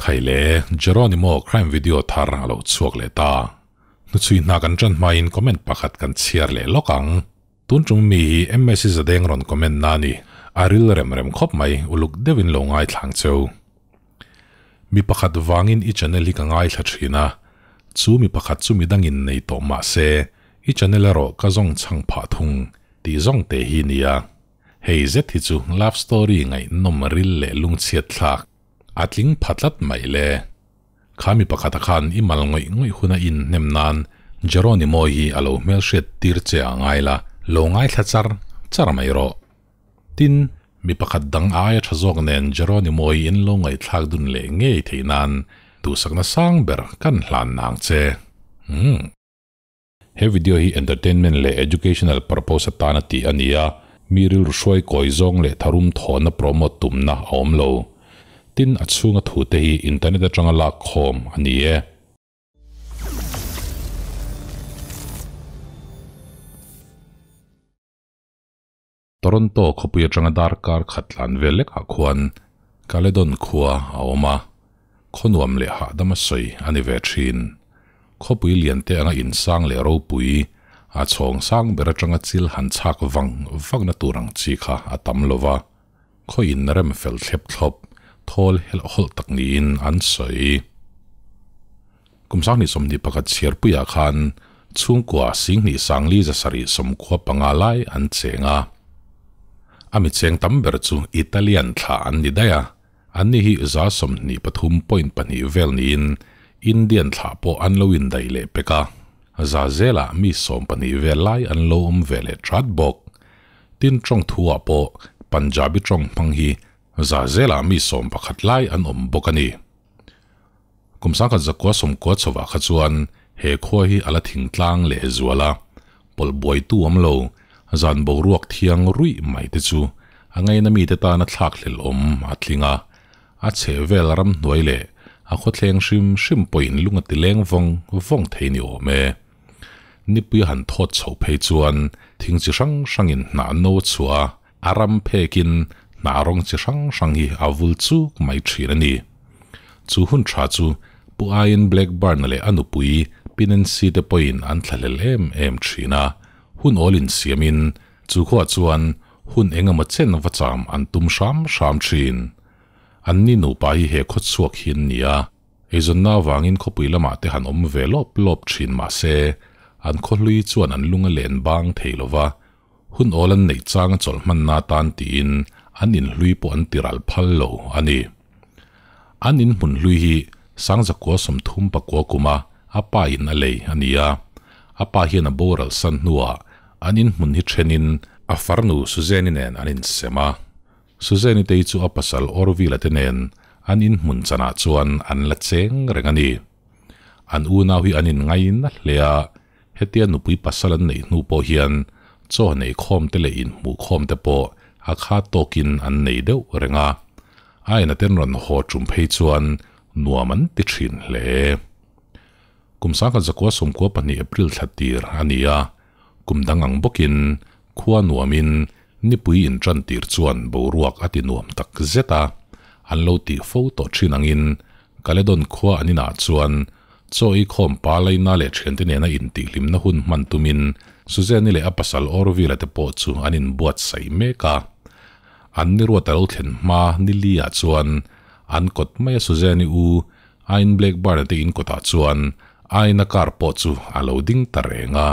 Khaile, Jeronimo crime video thar a lo chhuak leh ta. Hnuchhui hna kan tan hmain comment pakhat kan chhiar leh lawk ang. Tun tum mi hi MSc Zadeng rawn comment na a ni. A ril rem rem khawp mai, uluk deuhin lo ngaithlang cheu. Mi pakhat vangin i channel hi ka ngaithla thin a, chu mi pakhat chu midangin nei tawh mah se i channel erawh ka zawng chhang phah thung tih zawng te hi nia. Hei zet hi chu love story ngaihnawm ril leh lungchhiat thlak a tling pha tlat mai le. Kha mi pakhata khan i mal ngawih ngawih huna in hnem nan Jeronimo hi a lo hmelhriat tir che a ngai la, lo ngaithla char char mai rawh. Tin, mi pakhat dang aia tha zawk nen Jeronimo hi in lo ngaihthlak dun leh ngei theih nan duhsakna sang ber kan hlan nang che. Umm. He video hi entertainment leh educational purpose atana tih a ni a, mi rilru hruai kawi zawng leh tharum thawhna promote tumna a awm lo. Tin, a chhunga thute hi internet atanga lak khawm a ni e. Toronto khawpui atanga darkar khat tlan vel lekah khuan Caledon khua a awm a, khaw nuam leh hahdam a sawi a ni ve thin. Khawpui lian te anga insang leh ropui, a chhawng sang ber atanga chil han chhak vang vakna tur ang chi kha a tam lo va, khaw in rem fel thlep thlawp, thawl helh hawlh tak niin an sawi. Kum 2021 chhiarpuiah khan chhungkua Singhnih Sangli zasarih 95 lai an cheng a. A mi cheng tam ber chu Italian thlah an ni daih a, anni hi 23.2 vel niin Indian thlah pawh an lo indaih leh pek a, za zelah mi 12 vel lai an lo awm ve leh that bawk. Tin tawng thuah pawh Punjabi tawng hmang hi za zelah mi 11 lai an awm bawk a ni. Kum 1990 chhovah kha chuan he khua hi a la thingtlang leh zual a, pawlh buaitu awm lo, zan boruak thiang ruih mai te chu a ngaina mite tana thlak hlelh awm a tling a, a chheh vel ramhnuai leh a khawthleng hrim hrim pawhin lung a ti leng vawng vawng thei ni awm e. Nipui a han thawt chhoh phei chuan thing chi hrang hrangin hnah no a chhuah a, a ram phekin hnah rawng chi hrang hrang hi a vul chuk mai thin a ni. Chu hun tha chu Pu Ian Blackburn leh a nupui Pi Nancy te pawhin an thlahlel em em thin a, hun awl insiamin chu khuaah chuan hun eng emaw chen va cham an tum hram hram thin. Anni nupa hi he khawchhuak hi an ni a. Eizawnna avangin khawpui lamah te han awm ve lawp lawp thin mah se, an khawhlui chuan an lung a len bang thei lo va, hun awl an neih chang a chawlh hmanna atan tiin an inhlui pawh an ti ral phal lo a ni. An inhmun hlui hi 1939 kuma a pa in a lei a ni a, a pa hian a boral san hnuah an inhmun hi thenin a farnu Suzanne-i nen an insem a. Suzanne-i te hi chu a pasal Orville-a te nen an inhmun chanah chuan an la cheng reng a ni. An unau hi an inngai na hle a, hetia nupui pasal an neih hnu pawh hian chaw nei khawm te leh inhmuh khawm te pawh a kha tawkin an nei deuh reng a. A ina ten rawn haw tum phei chuan nuam an ti thin hle. Kum 1992 April thla tir a ni a, kum dang ang bawkin khua nuamin nipui intan tir chuan boruak a ti nuam tak zet a, an lo tih fo tawh thin angin Caledon khua an inah chuan chaw ei khawm pa laina leh thiante nena intihhlimna hun hman tumin Suzanne-i leh a pasal Orville-a te pawh chu an inbuatsaih mek a. An ni ruat a lo thlen hma ni li-ah chuan an kawt mai a Suzanne-i u Ain Blackburn-a te in kawtah chuan Ain-a car pawh chu a lo ding ta reng a.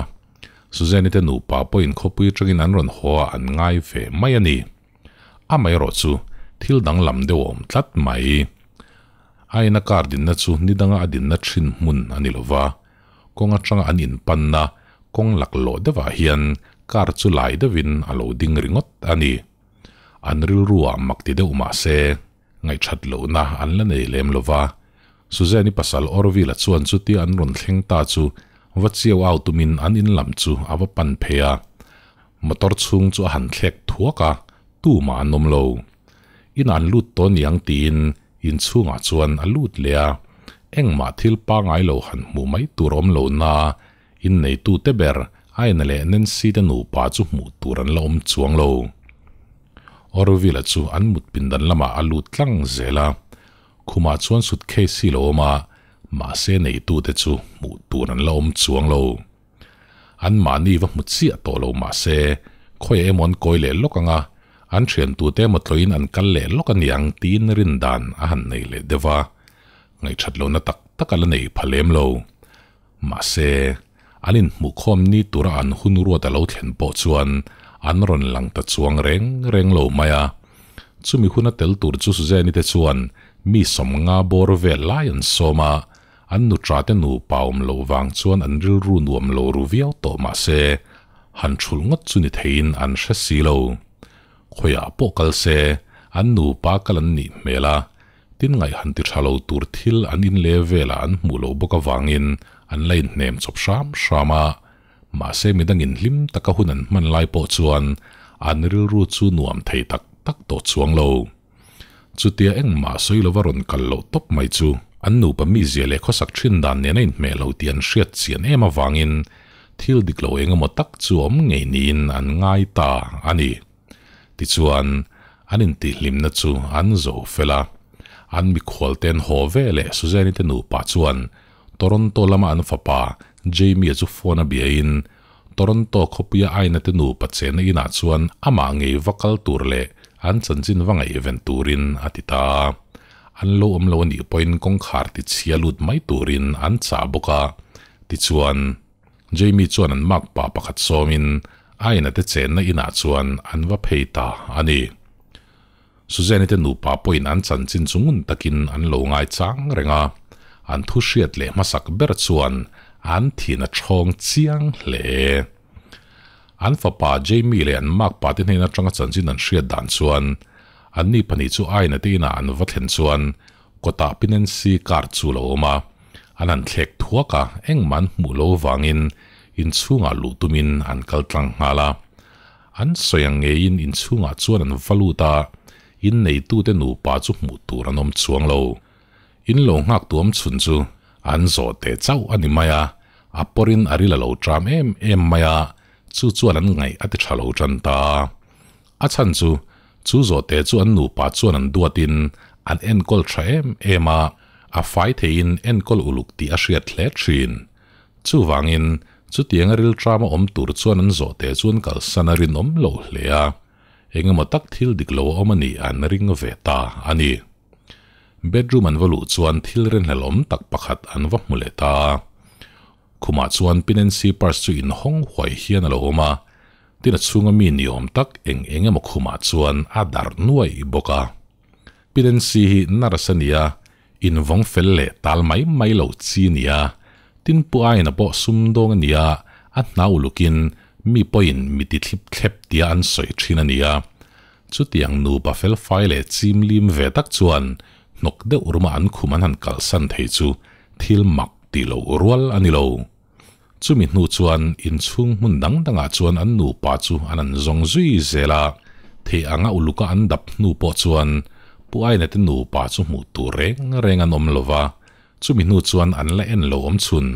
Suzanne-i te nupa pawhin khawpui atangin an rawn haw a an ngai ve mai a ni. Amaherawh chu thil danglam deuh a awm tlat mai. Ain-a car dinna chu ni danga a dinna thin hmun a ni lova, kawng atanga an inpanna kawng laklawh deuhah hian car chu lai deuhin a lo ding ringawt a ni. An rilruah mak ti deuh mah se, Ngaihthat lohna an la nei lem lo va, Suzanne-i pasal Orville-a chuan chutia an rawn thleng ta chu va chiau au tumin an in lam chu a va pan phei a. Motor chhung chu a han thlek thuak a, tumah an awm lo. In an lut tawh niang tiin in chhungah chuan a lut leh a, engmah thil pangai lo han hmuh mai tur awm lo na, inneitute ber Aina leh Nancy te nupa chu hmuh tur an la awm chuang lo. Orville-a chu an mut pindan lamah a lut tlang zel a. Khumah chuan suitcase hi lo awm a, mahse neitute chu hmuh tur an la awm chuang lo. An mahni va hmu chiah tawh lo mahse khawiah emaw an kawi leh lawk ang a, an thiantute emaw tlawhin an kal leh lawk a niang tiin rin dan a han nei leh deuh a, ngaihṭhat lohna tak tak a la nei pha lem lo. Mahse, an inhmuhkhawm ni tura an hun ruat a lo thlen pawh chuan an rawn lang ta chuang reng reng lo mai a. Chumi huna tel tur chu Suzanne-i te chuan mi sawmnga bawr vel lai an sawm a, an nuṭa te nupa awm loh vang chuan an rilru nuam lo ru viau tawh mah se, han thulh ngawt chu ni theiin an hre si lo. Khawiah pawh kal se, an nupa kal an nih hmel a, tin ngaih han ti tha lo tur thil an in le velah an hmuh loh bawk avangin an la inhnem chawp hram hram a, mahse midangin hlim taka hun an hman lai pawh chuan an rilru chu nuam thei tak tak tawh chuang lo. Chutia engmah sawi lova rawn kal loh tawp mai chu an nupa mizia leh khawsak thin dan nen a inhmeh lo tih an hriat chian em avangin thil dik lo eng emaw tak chu awm ngei niin an ngai ta a ni. Tichuan, an intihhlimna chu an zo fel a. An mikhual te an haw ve leh Suzanne-i te nupa chuan Toronto lama an fapa Jamie-a chu phone a biain Toronto khawpuia aina te nupa chenna inah chuan amah ngei va kal tur leh an chanchin va ngaihven turin a ti ta a. An lo awm lo anih pawhin kawngkhar ti chhia lut mai turin an chah bawk a. Tichuan. Jamie chuan an makpa pakhat sawmin aina te chenna inah chuan an va phei ta a ni. Suzanne-i te nupa pawhin an chanchin chu ngun takin an lo ngaichang reng a, an thu hriat leh hmasak ber chuan an thin a ṭhawng chiang hle. An fapa Jamie leh an makpa te hnen aṭanga chanchin an hriat dan chuan anni pahnih chu aina te inah an va thlen chuan kawtah Pinensi car chu lo awm a, an han thlek thuak a, engmah an hmuh lo vangin inchhungah luh tumin an kal tlang nghal a. An sawi ang ngeiin inchhungah chuan an va lut a, inneitute nupa chu hmuh tur an awm chuang lo. In lo nghak tuam chhun chu an zawh teh chauh a ni mai a, a pawrin a ril a lo ṭam em em mai a, chu chuan an ngaih a ti ṭha lo ṭan ta. A chhan chu, chu zawhte chu an nupa chuan an duatin an enkawl tha em em a, a fai theiin enkawl uluk tih a hriat hle thin. Chuvangin, chutianga rilṭama awm tur chuan an zawhte chu an kalsan a rinawm lo hle a, engemaw tak thil dik lo a awm a nih an ring ve ta a ni. Bedroom an va luh chuan thil rinhlelawm tak pakhat an va hmu leh ta a. Khumah chuan Pinensi purse chu inhawng huai hian a lo awm a, tin a chhunga mi ni awm tak eng eng emaw khumah chuan a darh nuai bawk a. Pinensi hi nurse a ni a, invawng fel leh tal mai mai lo chi a ni a, tin pu aina pawh sumdawng a ni a, a hna ulukin mi pawhin mi ti thlip thlep tia an sawi thin a ni a. Chutiang nupa fel fai leh chim lim ve tak chuan hnawk deuh ruma an khum an han kalhsan thei chu thil mak tih loh rual a ni lo. Chumi hnu chuan inchhung hmun dang dangah chuan an nupa chu an an zawng zui zel a, thei anga uluka an dap hnu pawh chuan Pu Aina te nupa chu hmuh tur reng reng an awm lo va, chumi hnu chuan an la en lo awm chhun,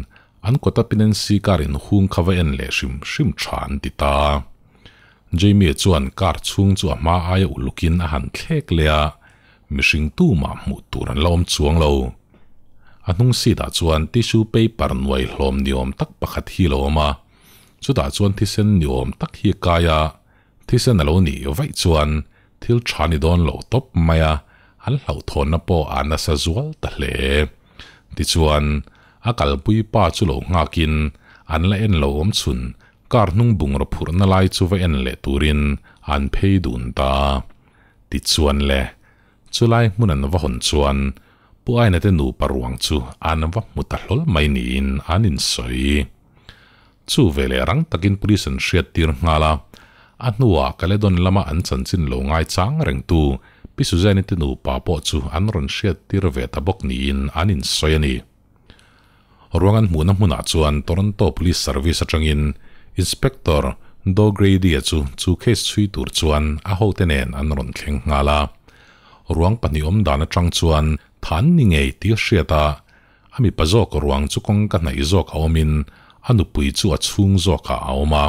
an kawta Pinensi car inhung kha va en leh hrim hrim tha an ti ta. Jamie chuan car chhung chu a hma aia ulukin a han thlek leh a, mihring tumah hmuh tur an la awm chuang lo. A hnung seat ah chuan tissue paper nuai hlawm ni awm tak pakhat hi a lo awm a, chutah chuan thisen ni awm tak hi a kai a, thisen a lo nih vaih chuan thil tha ni dawn lo tawp mai a, an hlauhthawnna pawh a nasa zual ta hle. Tichuan, a kalpui pa chu lo nghakin an la en lo awm chhun car hnung bungraw phurhna lai chu va en leh turin an phei dun ta. Tichuan le, chulai hmun an va hawn chuan Pu Aina te nupa ruang chu an va hmu ta hlawl mai niin an insawi. Chu veleh rang takin police an hriat tir nghal a, a hnuah Caledon lama an chanchin lo ngaichang rengtu Pi Suzanne-i te nupa pawh chu an rawn hriat tir ve ta bawk niin an insawi a ni. Ruang an hmuhna hmunah chuan Toronto Police Service atangin Inspector Doug Grady-a chu chu case chhui tur chuan a hote nen an rawn thleng nghal a. Ruang pahnih awm dan atang chuan than ni ngei tih a hriat a, a mipa zawk ruang chu kawngka hnaih zawk a awmin a nupui chu a chhung zawkah a awm a.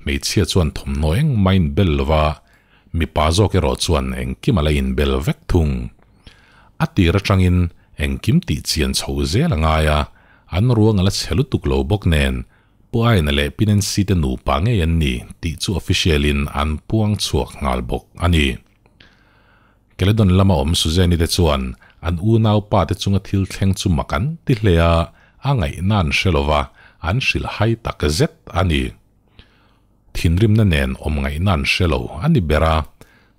Hmeichhia chuan thawmhnaw engmah a inbel lo va, mipa zawk erawh chuan engkim a la inbel vek thung. A tir atangin engkim tih chian chho zel a ngai a, an ruang a la chhe lutuk lo bawk nen Pu Aina leh Pi Nancy te nupa ngei an ni tih chu official in an puang chhuak nghal bawk a ni. Caledon lama awm Suzanne-i te chuan an unaupa te chunga thil thleng chu mak an ti hle a, a ngaihna an hre lo va, an hrilh hai tak zet a ni. Thinrimna nen awm ngaihna an hre lo a ni ber a,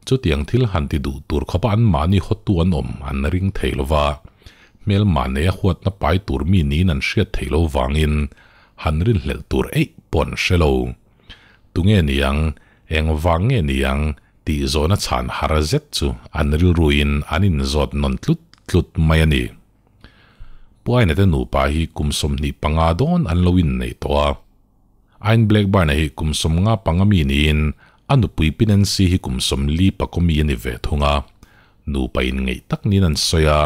chutiang thil han ti duh tur khawpa anmahni hawtu an awm an ring thei lo va, hmelma neia huatna pai tur mi niin an hriat theih lo vangin han rinhlelh tur eih pawh an hre lo. Tunge niang, eng vang nge niang tih zawhna chhan har zet chu an rilruin an inzawt nawn tlut tlut mai a ni. Puaina te nupa hi kum 25 dawn an lo inneih tawh a. Ain Blackburn-a hi kum 55 mi niin a nupui Pi Nancy hi kum 44 mi a ni ve thung a. Nupa inngeih tak niin an sawi a,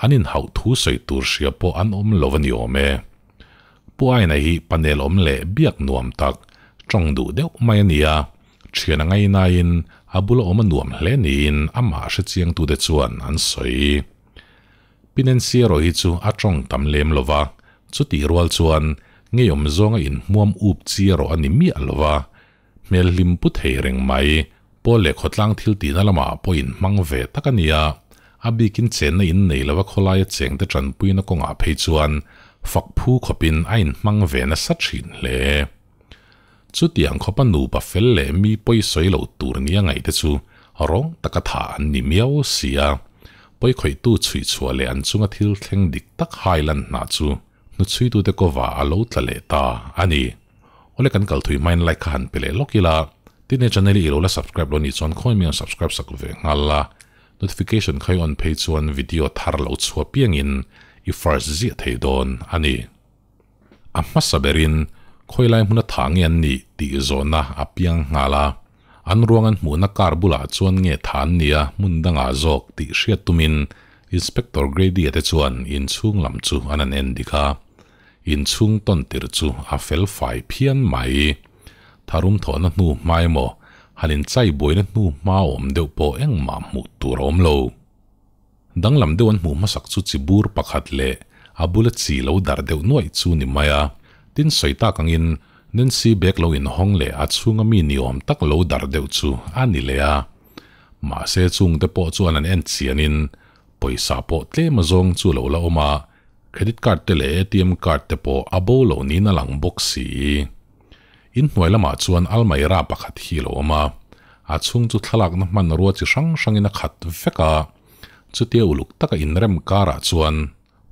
an inhauh thu sawi tur hria pawh an awm lo a ni awm e. Pu Aina hi panel awm leh biak nuam tak, tawng duh deuh mai a ni a, thian a ngainain a bula awm a nuam hle niin amah hrechiangtute chuan an sawi. Pi Nancy erawh hi chu a tawng tam lem lo va, chutih rual chuan ngeiawm zawnga inhmuam up chi erawh a ni miah lo va, hmel hlim pu thei reng mai, pawl leh khawtlang thil tihna lamah pawh inhmang ve tak a ni a, a bikin chenna in nei lova khawlaia chengte tanpuina kawngah phei chuan fak phu khawpin a inhmang ve nasa thin hle. Chutiang khawpa nupa fel leh mi pawi sawi loh tur nia ngaihte chu rawng taka thah an ni miau si a, pawi khawihtu chhuih chhuah leh an chunga thil thleng dik tak hai lan hna chu hnuchhuitute kawva a lo tla leh ta a ni. Awle kan kal thui hmain like kha han pe leh lawk ila, tin he channel hi i lo la subscribe lo nih chuan khawi mi an subscribe sak ve nghal la, notification kha i on phei chuan video thar lo chhuah piangin i first ziah thei dawn a ni. A hmasa berin khawilai hmuna tha nge an nih tih zawhna a piang nghal a, an ruang an hmuhna car bulah chuan nge tha an nia hmun dangah zawk tih hriat tumin Inspector Grady-a te chuan inchhung lam chu an han en dik a, inchhung tawn tir chu a fel fai phian mai. Tharum thawhna hnu hma emaw han inchai buaina hnu hma awm deuh pawh engmah hmuh tur a awm lo. Danglam deuh an hmuh hmasak chu chi bur pakhat leh a bula chi lo darh deuh nuaih chu ni mai a. Tin sawi tak angin Nancy bag lo inhawng leh a chhunga mi ni awm tak lo darh deuh chu a ni leh a. Mahse chungte pawh chuan an en chianin pawisa pawh tlem azawng chu lo la awm a, credit card te leh ATM card te pawh a bo lo niin a lang bawk si. Inhnuai lamah chuan almaira pakhat hi a lo awm a, a chhung chu thlalakna hmanrua chi hrang hrangin a khat vek a. Chutia uluk taka inrem karah chuan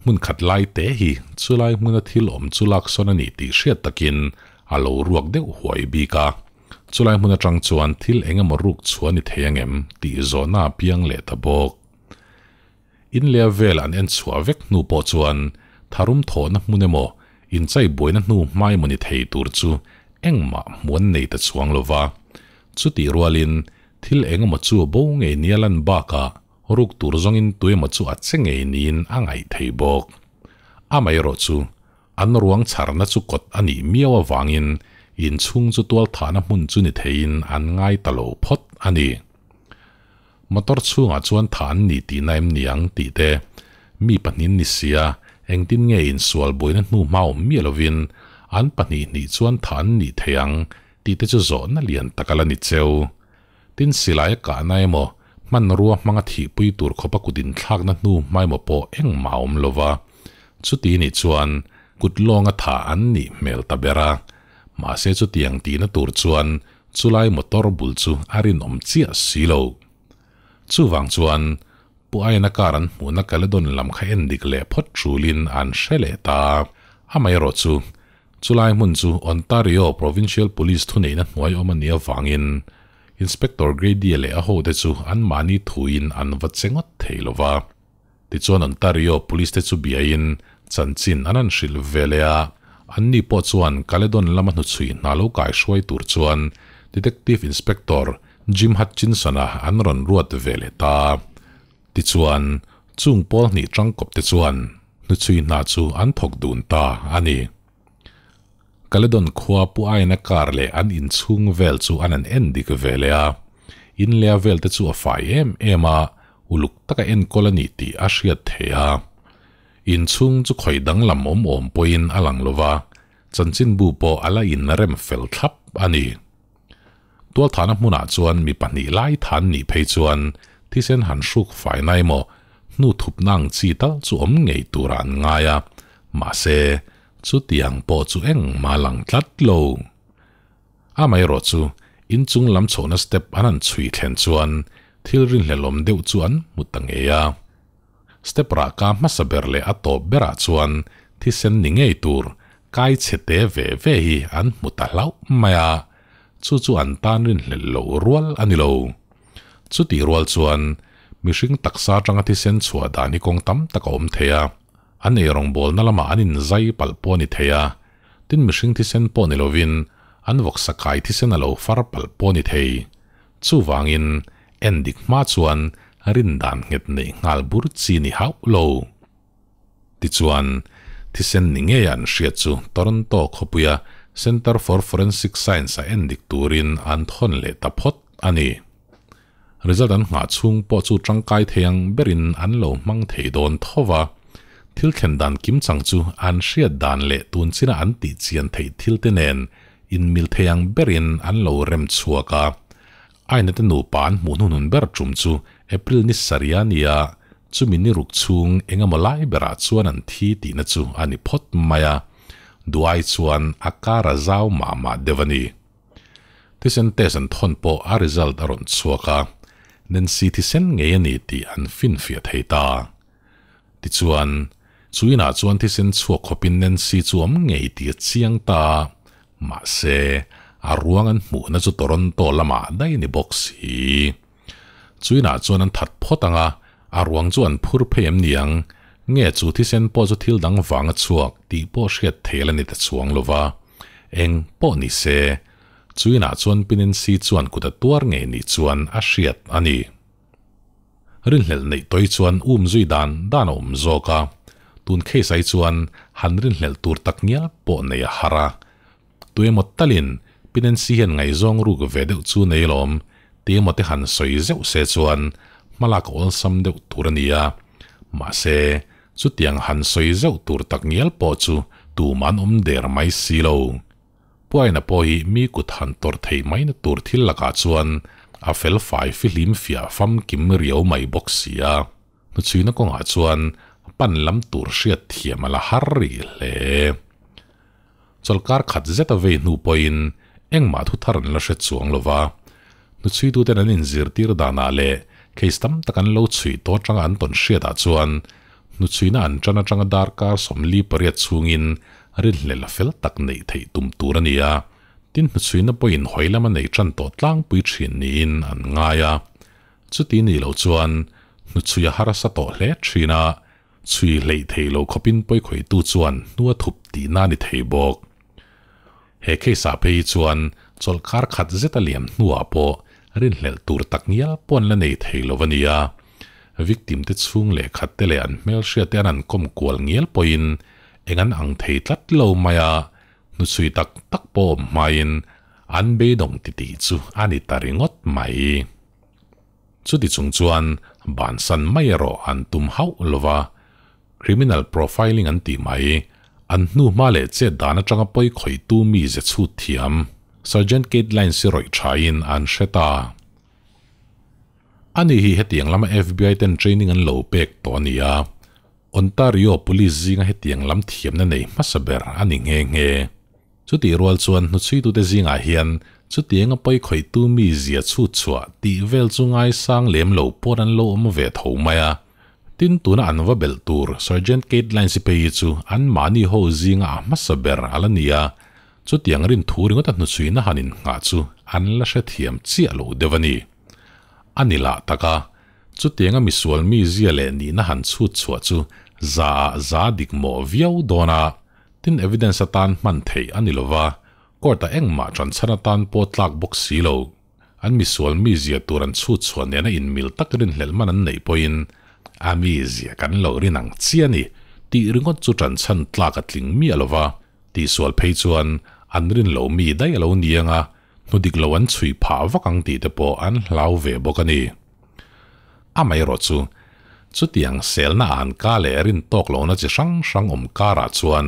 hmun khat lai te hi chulai hmuna thil awm chu laksawn a ni tih hriat takin a lo ruak deuh huai bik a. Chulai hmun atang chuan thil eng emaw ruk chhuah a ni thei angem tih zawhna a piang leh ta bawk. In leh a vel an en chhuah vek hnu pawh chuan tharum thawhna hmun emaw inchai buaina hnu hma emaw ni thei tur chu engmah hmu an nei ta chuang lo va. Chutih rualin thil eng emaw chu a bo ngei nia lan bakah ruk tur zawngin tu emaw chu a che ngei niin a ngaih thei bawk. Amaherawh chu an ruang chharna chu kawt a nih miau avangin inchhung chu tualthahna hmun chu ni theiin an ngai ta lo phawt a ni. Motor chhungah chuan tha an ni tihna em ni ang tih te, mi pahnih ni sia, engtin nge insual buaina hnu hma awm miah lovin an pahnih hnih chuan tha an nih thei ang tih te chu zawhna lian tak a la ni cheu. Tin silai a kahna emaw, hmanrua hmanga thihpui tur khawpa kut inthlakna hnu hma emaw pawh engmah a awm lova, chuti nih chuan kut lawnga tha an nih hmel ta ber a, mahse chutiang tihna tur chuan Chulai motor bul chu a rinawm chiah si lo. Chuvang chuan Pu Aina car an hmuhna Caledon lam kha en dik leh phawt thulin an hre leh ta. Amaherawh chu, chulai hmun chu Ontario Provincial Police thuneihna hnuai awm a nih avangin Inspector Grady-a leh a hote chu anmahni thuin an va che ngawt thei lo va. Tichuan Ontario Police te chu biain chanchin an han hrilh ve leh a, anni pawh chuan Caledon lama hnuchhui hna lo kai hruai tur chuan Detective Inspector Jim Hutchinson-a an rawn ruat ve leh ta. Tichuan, chung pawl hnih tangkawp te chuan hnuchhui hna chu an thawk dun ta a ni. Caledon khua pu aina kar leh an inchhung vel chu an han en dik ve leh a, in leh a vel te chu a fai em em a, Uluk taka enkawl a ni tih a hriat theih a. Inchhung chu khawi danglam awm awm pawhin a lang lo va, chanchinbu pawh a la inrem fel thlap a ni. Tualthahna hmunah chuan mi pahnih lai than nih phei chuan thisen han hruk faina emaw hnu thupna ang chi tal chu awm ngei turah an ngai a, mahse chutiang pawh chu engmah a lang tlat lo. Amaherawh chu inchung lam chhohna step an han chhui thlen chuan thil rinhlelawm deuh chu an hmu ta ngei a. Step rahka hmasa ber leh a tawp berah chuan thisen ni ngei tur kai chhe te ve ve hi an hmu ta hlauh mai a, chu chu an tan rinhlelh loh rual a ni lo. Chutih rual chuan mihring taksa atanga thisen chhuah dan hi kawng tam tak a awm thei a, an eirawngbawlna lamah an inzai palh pawh a ni thei a, tin mihring thisen pawh ni lovin an vawksa kai thisen a lo far palh pawh a ni thei. Chuvangin en dik hma chuan rindan nghet neih nghal bur chi ni hauh lo. Tichuan, thisen ni ngei an hriat chu Toronto khawpuia Centre for Forensic Science-a en dik turin an thawn leh ta phawt a ni. Result an nghah chhung pawh chu tangkai thei ang berin an lo hmang thei dawn tho va, thil thlen dan kimchang chu an hriat dan leh tun china an tih chian theih thilte nen inmil thei ang berin an lo rem chhuak a. Ainate nupa an hmuh hnuhnun ber tum chu April ni sarih a ni a, chumi ni ruk chhung engemaw lai berah chuan an thi tihna chu a ni phawt mai a, duai chuan a kar a zau mah mah deuh a ni. Thisen test an thawn pawh a result a rawn chhuak a, Nancy thisen ngei a ni tih an finfiah thei ta. Tichuan, chu inah chuan thisen chhuak khawpin Nancy chu awm ngei tih a chiang ta a, mahse, a ruang an hmuhna chu Toronto lamah daih a ni bawk si. Chu inah chuan an that phawt ang a, a ruang chu an phur phei em ni ang? Nge chu thisen pawh chu thil dang vang a chhuak tih pawh hriat theih a la ni ta chuang lo va. Eng pawh ni se, chu inah chuan Pi Nancy chuan kut a tuar ngei ni chuan a hriat a ni. Rinhlelh neih tawi chuan um zui dan dan a awm zawk a, tun case ai chuan han rinhlelh tur tak ngial pawh nei a har a. Tuemaw talin Pi Nancy hian ngaihzawng ruk ve deuh chu nei alawm, tiemaw te han sawi zeuh se chuan hmalak a awlsam deuh tur a ni a. Mahse, chutiang han sawi zeuh tur tak ngial pawh chu tuman awm der mai si lo. Puaina pawh hi mi kut han tawrh theih maina tur thil lakah chuan a fel fai fihlim fiah famkim riau mai bawk si a. Hnuchhuina kawngah chuan pan lam tur hriat thiam a la har rih hle. Chawlhkar khat zet a vei hnu pawhin engmah thu thar an la hre chuang lo va. Hnuchhuituten an inzirtir danah leh case tam tak an lo chhui tawh atanga an tawn hriatah chuan hnuchhuina an tan atanga darkar 48 chhungin rinhlel fel tak neih theih tum tur a ni a. Tin hnuchhuina pawhin hawi lama nei tan tawh tlangpui thin niin an ngai a. Chuti nih loh chuan hnuchhui a harsa tawh hle thin a, chhui hleih thei lo khawpin pawikhawitu chuan hnu a thup tihna a ni thei bawk. He case ah phei hi chuan chawlhkar khat zet a liam hnuah pawh rinhlelh tur tak ngial pawh an la nei thei lo a nia. Victim te chhung leh khat te leh an hmelhriat te an han kawm kual ngial pawhin eng an ang thei tlat lo mai a, hnuchhui tak tak pawh awm hmain an beidawng titih chu a ni ta ringawt mai. Chuti chung chuan bansan mai erawh an tum hauh lo va, criminal profiling an tih mai, an hnu hma leh chet dan atanga pawi khawihtu mi ze chhut thiam Sergeant Kate Lyons hi rawih thain an hre ta. Ani hi hetiang lama FBI ten training an lo pek tawh a ni a, Ontario Police zinga hetiang lam thiamna nei hmasa ber a ni nghe nghe. Chutih rual chuan hnuchhuitute zingah hian chutianga pawi khawihtu mi zia chhut chhuah tih vel chu ngaisang lem lo paw'n an lo awm ve tho mai a. Tin, tuna an va belh tur Sergeant Kate Lyons-i phei hi chu anmahni ho zinga a hmasa ber a la ni a, chutiang rin thu ringawta hnuchhuina han innghah chu an la hrethiam chiah lo deuh a ni. A ni lah tak a, chutianga misual mi zia leh nihna han chhut chhuah chu za ah za dik mawh viau dawn a, Tin evidence atan hman theih a ni lova, court-ah engmah tanchhan atan pawh tlak bawk si lo. An misual mizia tur an chhut chhuah nena inmil tak rinhlelh man an neih pawhin a mizia kan lo rin ang chi a ni tih ringawt chu tanchhan tlak a tling miah lova, tihsual phei chuan an rin lo mi daih a lo ni anga hnu dik lo an chhui phah vak ang tih te pawh an hlau ve bawk a ni. Amaherawhchu, chutiang selna an ka leh rin tawk lohna chi hrang hrang awm karah chuan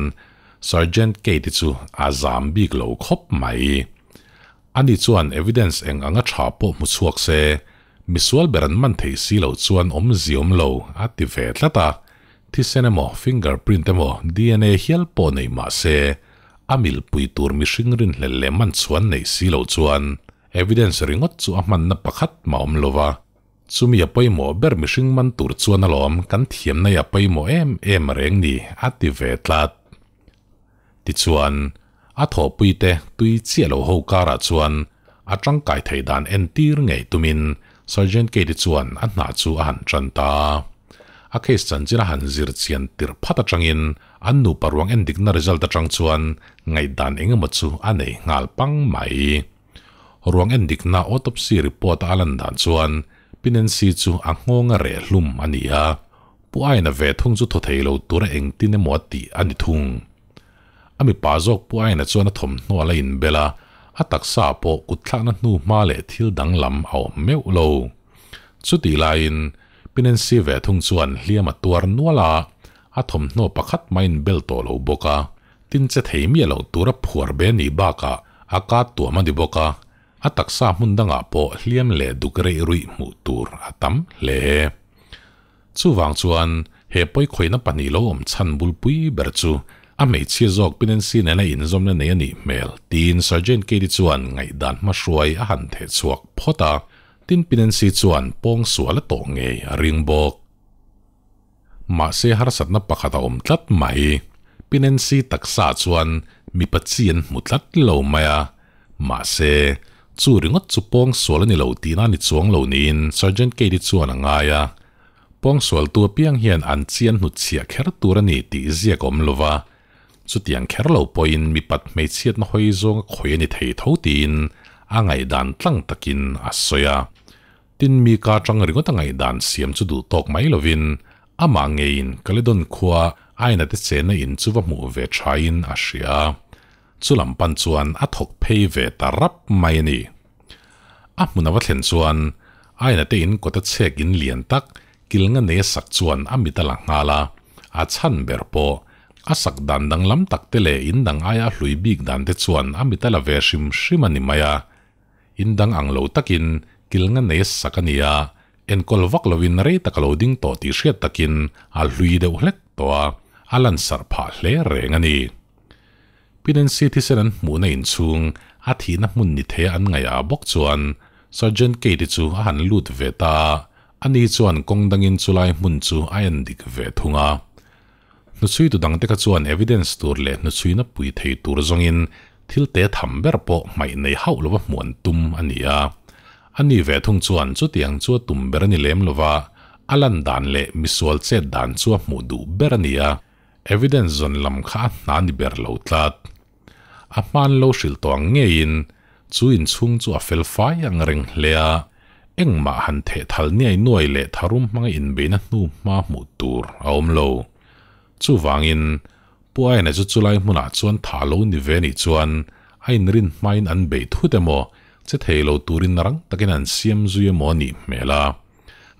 Sergeant Kate-i chu a zam bik lo khawp mai. Ani chuan evidence eng anga tha pawh hmu chhuak se, misual ber an man thei si loh chuan awmzi awm lo a ti ve tlat a, thisen emaw fingerprint emaw DNA hial pawh nei mah se, a milpui tur mihring rinhlelh leh man chhuan neih si loh chuan evidence ringawt chu a hmanna pakhat mah awm lo va. Chumi a pawimawh ber mihring man tur chuan alawm kan thiamna hi a pawimawh em em reng ni a ti ve tlat. Tichuan, a thawhpuite tui chiah lo ho karah chuan a tangkai theih dan entir ngei tumin Sergeant Kate chuan a hna chu a han tan ta a. A case chanchin a han zir chian tirh phat atangin an nupa ruang endikna result atang chuan ngaihdan engemaw chu a nei nghal pang mai. Ruang endikna autopsy report a lan dan chuan Pi Nancy chu a nghawng a reh hlum a ni a, Pu Aina ve thung chu thaw thei lo tura engtin emaw a tih a ni thung. A mipa zawk Pu Aina chuan a thawmhnaw a la inbel a, a taksa pawh kutthlakna hnu hma leh thil danglam a awm meuh lo. Chutih laiin Pi Nancy ve thung chuan hliam a tuar nual a, a thawmhnaw pakhat mah a inbel tawh lo bawk a, tin che thei miah loh tura phuar be nih bakah a kat tuam a ni bawk a, a taksa hmun dangah pawh hliam leh duk reih ruih hmuh tur a tam hle. Chuvang chuan he pawikhawihna pahnih lo awm chhan bulpui ber chu a hmeichhia zawk Pi Nancy nena inzawmna nei a nih hmel tiin Sergeant Katie chuan ngaihdan hmahruai a han theh chhuak phawt a, tin Pi Nancy chuan pawngsual a tawh ngei a ring bawk. Mahse harsatna pakhat a awm tlat mai. Pi Nancy taksa chuan mipa chi an hmu tlat lo mai a. Mahse, chu ringawt chu pawngsual a ni lo tihna a ni chuang lo niin Sergeant Katie chuan a ngai a. Pawngsualtu apiang hian an chi an hnutchhiah kher tur a ni tih ziak a awm lo va. Chutiang kher lo pawhin mipat hmeichhiatna hawi zawnga khawi a ni thei tho tiin a ngaihdan tlang takin a sawi a. Tin mi ka tang ringawt a ngaihdan siam chu duh tawk mai lovin amah ngeiin Caledon khua aina te chenna in chu va hmuh ve thain a hria. Chu lam pan chuan a thawk phei ve ta rap mai a ni. A hmun a va thlen chuan aina te in kawta chhek in lian tak kilnga nei a sak chuan a mit a la nghal a, a chhan ber pawh a sak dan danglam tak te leh in dang aia a hlui bik dan te chuan a mit a la ve hrim hrim a ni mai a. In dang ang lo takin kilnga nei a sak a ni a, enkawl vak lovin rei tak a lo ding tawh tih hriat takin a hlui deuh hlek tawh a, a lansarh phah hle reng a ni. Pi Nancy thisen an hmuhna inchhung a thihna hmun ni theia an ngaihah bawk chuan Sergeant Kate-i chu a han lut ve ta a, ani chuan kawng dangin chulai hmun chu a en dik ve thung a. Hnuchhuitu dangte kha chuan evidence tur leh hnuchhuina pui thei tur zawngin thil te tham ber pawh hmaih nei hauh lova hmuan tum a ni a. A ni ve thung chuan chutiang chu a tum ber a ni lem lova, a lan dan leh misual chet dan chu a hmuh duh ber a ni a, evidence zawn lam kha a hna ni ber lo tlat. A hman lo hrilh tawh ang ngeiin chu inchhung chu a fel fai ang reng hle a, engmah han theh thal niai nuai leh tharum hmanga inbeihna hnu hma hmuh tur a awm lo. Chuvangin, Pu Aina chu chulai hmunah chuan tha lo ni ve nih chuan a inrin hmain an beih thut emaw, che thei lo turin rang takin an siam zui emaw a nih hmel a.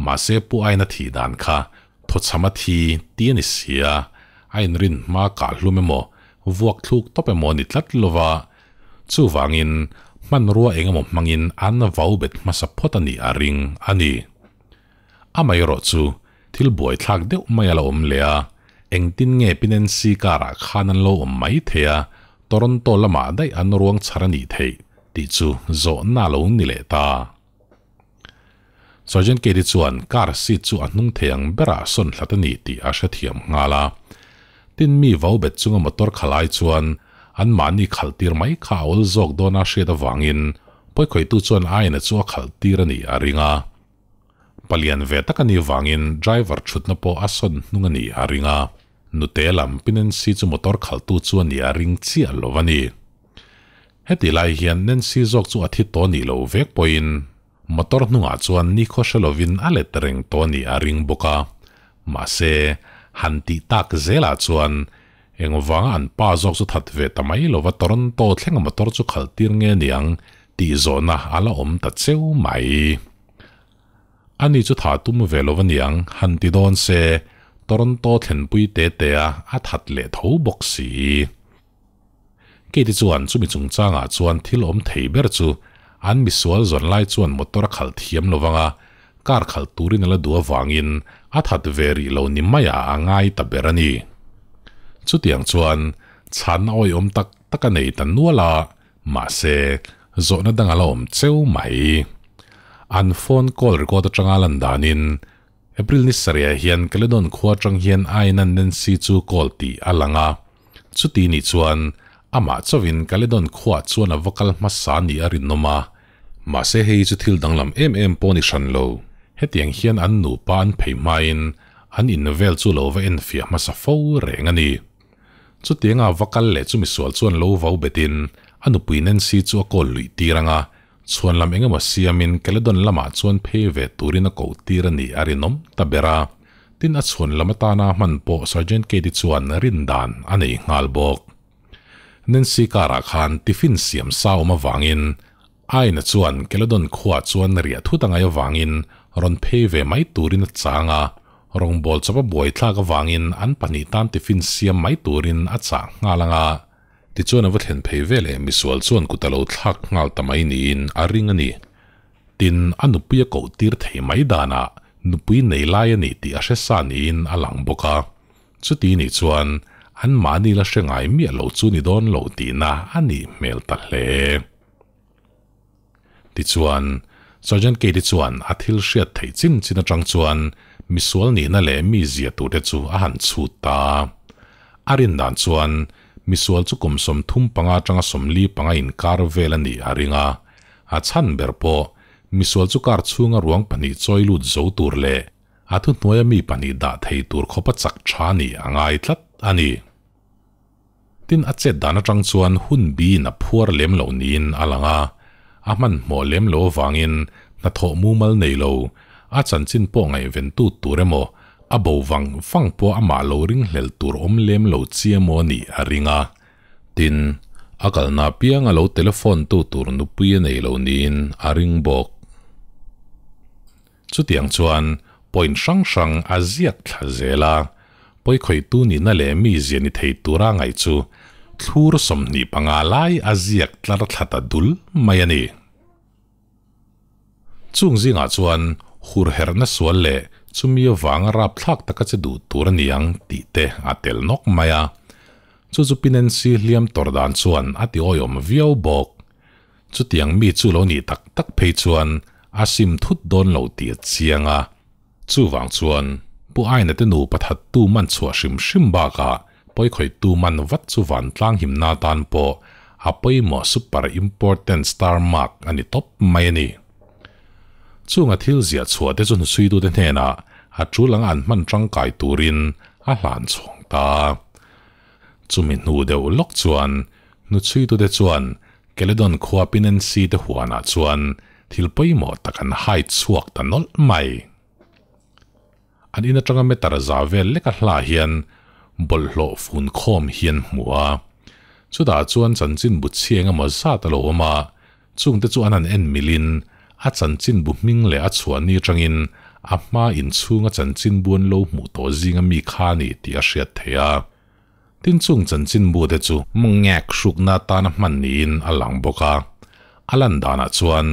Mahse Pu Aina thih dan kha thawchham a thi ti a ni si a, a inrin hma kah hlum emaw, vuak thluk tawp emaw a ni tlat lo va, chuvangin hmanrua eng emaw hmangin an vau bet hmasa phawt a nih a ring a ni. Amaherawh chu thil buaithlak deuh mai a la awm leh a, engtin nge Pi Nancy car-ah khan an lo awm mai thei a, Toronto lamah daih an ruang chhar a nih theih tih chu zawhna a lo ni leh ta. Sergeant Katie chuan car seat chu a hnung thei ang berah sawn hlat a ni tih a hrethiam nghal a. Tin mi vau bet chunga motor khalh ai chuan anmahni khalh tir mai kha a awl zawk dawn a hriat avangin pawikhawihtu chuan aina chu a khalh tir a nih a ring a. Palian ve tak a nih vangin driver thutna pawh a sawn hnung a nih a ring a. Nute lam Pi Nancy chu motor khalhtu chu a nih a ring chiah lo a ni. Heti lai hian Nancy zawk chu a thi tawh nih loh vek pawhin motor hnungah chuan nikhaw hre lovin a let reng tawh nih a ring bawk a. Mahse, han tih tak zelah chuan engvanga an pa zawk chu that ve ta mai lova Toronto thlenga motor chu khalh tir nge niang tih zawhna a la awm ta cheu mai. Ani chu thah tum ve lo aniang han ti dawn se Toronto thlenpui te te a a that leh tho bawk si. Katie chuan chumi chungchangah chuan thil awm thei ber chu an misual zawn lai chuan motor a khalh thiam lo vanga car khalh turin a la duh avangin a that ve rih lo ni maiah a ngai ta ber a ni. Chutiang chuan chhanna awihawm tak tak a nei ta nual a, mahse zawhna dang a la awm cheu mai. An phone call record atanga lan danin April ni sarih ah hian Caledon khua atang hian Ainan Nancy chu call tih a lang a. Chuti nih chuan amah chauhin Caledon khuaah chuan a va kal hmasa nih a rinawm a. Mahse hei chu thil danglam em em pawh ni hran lo. Hetiang hian an nupa an phei hmain an in vel chu lo va enfiah hmasa fo reng a ni. Chutianga va kal leh chu misual chuan lo vau betin a nupui Nancy chu a call luih tir ang a, Chhuan lam engemaw siamin Caledon lamah chuan phei ve turin a koh tir a nih a rinawm ta ber a. Tin a chhuan lam atana hman pawh Sergeant Katie chuan rindan a nei nghal bawk. Nancy car-ah khan tiffin siam sa awm avangin Aina chuan Caledon khuaah chuan riah thut a ngaih avangin rawn phei ve mai turin a chang a, rawngbawl chawp a buaithlak avangin an pahnih tan tiffin siam mai turin a chah nghal ang a. Tichuan a va thlen phei ve leh misual chuan kut a lo thlak nghal ta mai niin a ring a ni. Tin, a nupui a koh tir thei mai danah nupui nei lai a nih tih a hre sa niin a lang bawk a. Chuti nih chuan anmahni la hre ngai miah lo chu ni dawn lo tihna a nih hmel ta hle. Tichuan, Sergeant Katie chuan a thil hriat theih chin chin atang chuan misual nihna leh mi zia turte chu a han chhut ta. A rin dan chuan misual chu kum 35 atanga 45 inkar vel a nih a ring a. A chhan ber pawh misual chu kar chhunga ruang pahnih chawi lut zo tur leh a thuhnuaia mi pahnih dah thei tur khawpa chak tha nih a ngai tlat a ni. Tin, a chet dan atang chuan hun biin a phuar lem loh niin a lang a, a hmanhmawh lem lo avangin hnathawh mumal nei lo, a chanchin pawh ngaihventu tur emaw, a bo vang vang pawh amah lo ringhlel tur awm lem lo chi emaw a nih a ring a. Tin, a kalna apiang a lo telephone tu tur nupui a nei lo niin a ring bawk. Chutiang chuan point hrang hrang a ziak thla zel a, pawikhawihtu nihna leh mizia ni thei tura ngaih chu thlur 25 lai a ziak tlar thla ta dul mai a ni. Chung zingah chuan hur herhna sual leh chumi avanga rapthlak taka che duh tur a ni ang tih te a tel nawk mai a. Chu chu Pinensi hliam tawrh dan chuan a ti awihawm viau bawk. Chutiang mi chu lo nih tak tak phei chuan a sim thut dawn lo tih a chiang a. Chuvang chuan Pu Aina te nupa thattu man chhuah hrim hrim bakah pawikhawihtu man vat chu vantlang himna atan pawh a pawimawh super important star mark a ni tawp mai a ni. Chunga thil ziah chhuah te chu hnusuitute hnenah a tul anga an hman tangkai turin a hlan chhawng ta. Chumi hnu deuh lawk chuan hnuchhuitute chuan Caledon khua Pinensi te huanah chuan thil pawimawh tak an hai chhuak ta nawlh mai. An in atanga meter za vel leka hla hian bawlhhlawh fun khawm hi an hmu a. Chutah chuan chanchinbu chhi engemaw zat a lo awm a, chungte chu an han en milin a chanchinbu hming leh a chhuah ni atangin a hma inchhunga chanchinbu an lo hmuh tawh zinga mi kha a ni tih a hriat theih a. Tin chung chanchinbu te chu mawngek hrukna atana hman niin a lang bawk a. A lan danah chuan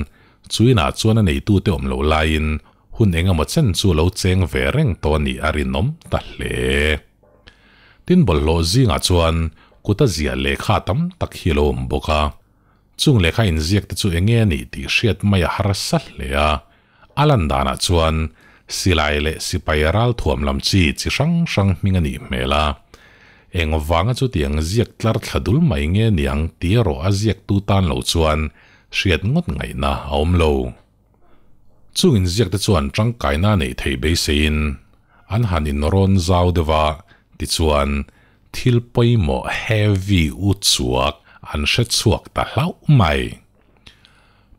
chu inah chuan a neitute awm loh laiin hun eng emaw chen chu lo cheng ve reng tawh a nih a rinawm ta hle. Tin bawlhhlawh zingah chuan kut a ziah lehkha tam tak hi a lo awm bawk a. Chung lehkha inziak te chu eng nge a nih tih hriat mai a harsa hle a. A lan danah chuan silai leh sipai ralthuam lam chi chi hrang hrang hming a nih hmel a. Eng vanga chutiang ziak tlar thla dul mai nge niang tih erawh a ziaktu tan lo chuan hriat ngawt ngaihna a awm lo. Chung inziak te chuan tangkaina neih theih beiseiin an han inrawn zau deuh a, tichuan thil pawimawh heavy u chuak an hre chhuak ta hlauh mai.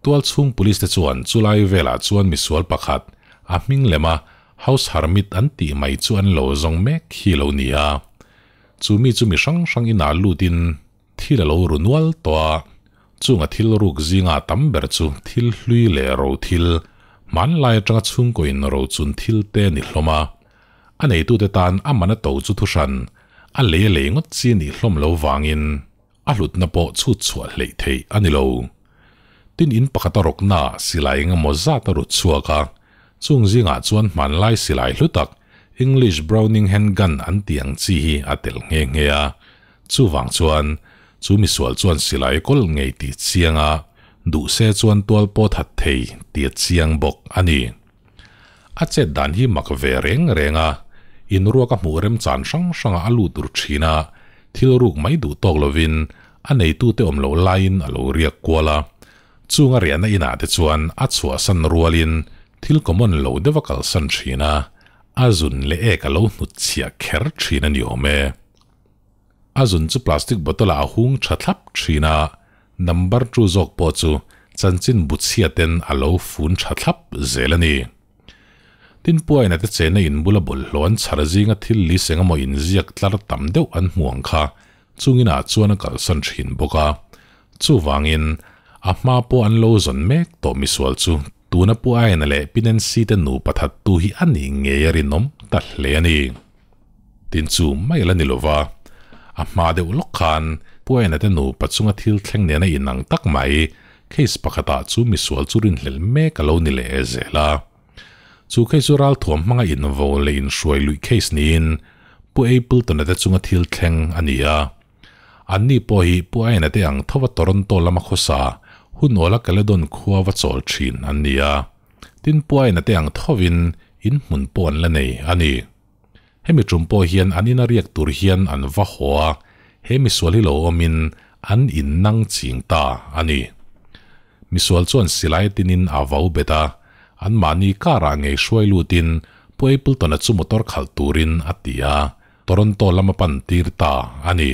Tualchhung police te chuan chulai velah chuan misual pakhat a hming lema house hermit an tih mai chu an lo zawng mek hi lo ni a. Chu mi chu mi hrang hrang inah lutin thil a lo ru nual tawh a, chunga thil ruk zinga tam ber chu thil hlui leh ro thil, Hmanlai atanga chhungkaw in rochun thil te a ni hlawm a, a neitute tan a man a to chu thuhran a lei a lei ngawt chi a nih hlawm lo vangin a hlutna pawh chhut chhuah hleih theih a ni lo. Tin in pakhat a rawkna ah silai engemaw zat a rut chhuak a, chung zingah chuan hmanlai silai hlu tak English Browning handgun an tih ang chi hi a tel nghe nghe a, chuvang chuan chu misual chuan silai kawl ngei tih chiang a, duh se chuan tual pawh that thei tih a chiang bawk a ni. A chet dan hi mak ve reng reng a, inruak a hmuh remchan hrang hrangah a lut ur thin a, thil ruk mai duh tawk lovin a neitute awm loh laiin a lo riak kual a. Chung a riahna inah te chuan a chhuahsan rualin thil common lo deuh a kalsan thin a, a zun leh ek a lo hnutchhiah kher thin a ni awm e. A zun chu plastic bottle ah a hung tha thlap thin a, number two zawk pawh chu chanchin bu chhia ten a lo fun tha thlap zel a ni. Tin Puaina te chena in bula bawlhhlawh an chhar zinga thil list eng emaw inziak tlar tam deuh an hmu ang kha chungin ah chuan a kalsan thin bawk a. Chuvangin a hma pawh an lo zawn mek tawh misual chu tuna Puaina leh Pinensi te nupa thattu hi a nih ngei a rinawm ta hle a ni. Tin chu mai la ni lova, a hma deuh lawk khan Puaina te nupa chunga thil thleng nena inang tak mai case pakhatah chu misual chu rinhlelh mek a lo ni leh zel a. Chu case chu ralthuam hmanga invo leh inhruai luih case niin Pu Appleton-a te chunga thil thleng a ni a. Anni pawh hi Pu Aina te ang thova Toronto lama khawsa hun awla Caledon khua va chawl thin an ni a. Tin Pu Aina te ang thovin inhmun pawh an la nei a ni. Hemi tum pawh hian an ina riak tur hian an va haw a, he misual hi lo awmin an innang ching ta a ni. Misual chuan silai tinin a vau bet a, anmahni car-ah ngei hruai lutin Pu Appleton-a chu motor khalh turin a ti a, Toronto lam a pan tir ta a ni.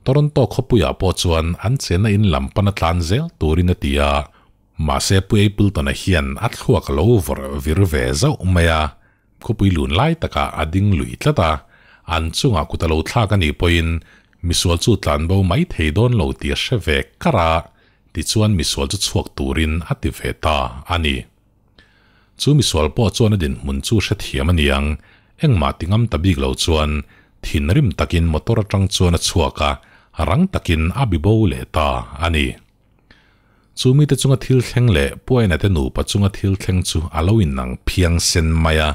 Toronto khawpuiah pawh chuan an chenna in lam pana tlan zel turin a ti a, mahse Pu Appleton-a hian a thluak a lo vawrh vir ve zauh mai a, Khawpui lun lai takah a ding lui tlat a, an chungah kut a lo thlak a nih pawhin misual chu tlan bo mai thei dawn lo tih a hre ve kar a, tichuan misual chu chhuak turin a ti ve ta a ni. Chu misual pawh chuan a dinhmun chu hrethiam a niang, engmah ti ngam ta bik lo chuan thinrim takin motor atang chuan a chhuak a, rang takin a bi bo leh ta a ni. Chu mite chunga thil thleng leh Pu Aina te nupa chunga thil thleng chu a lo inang phiang sen mai a.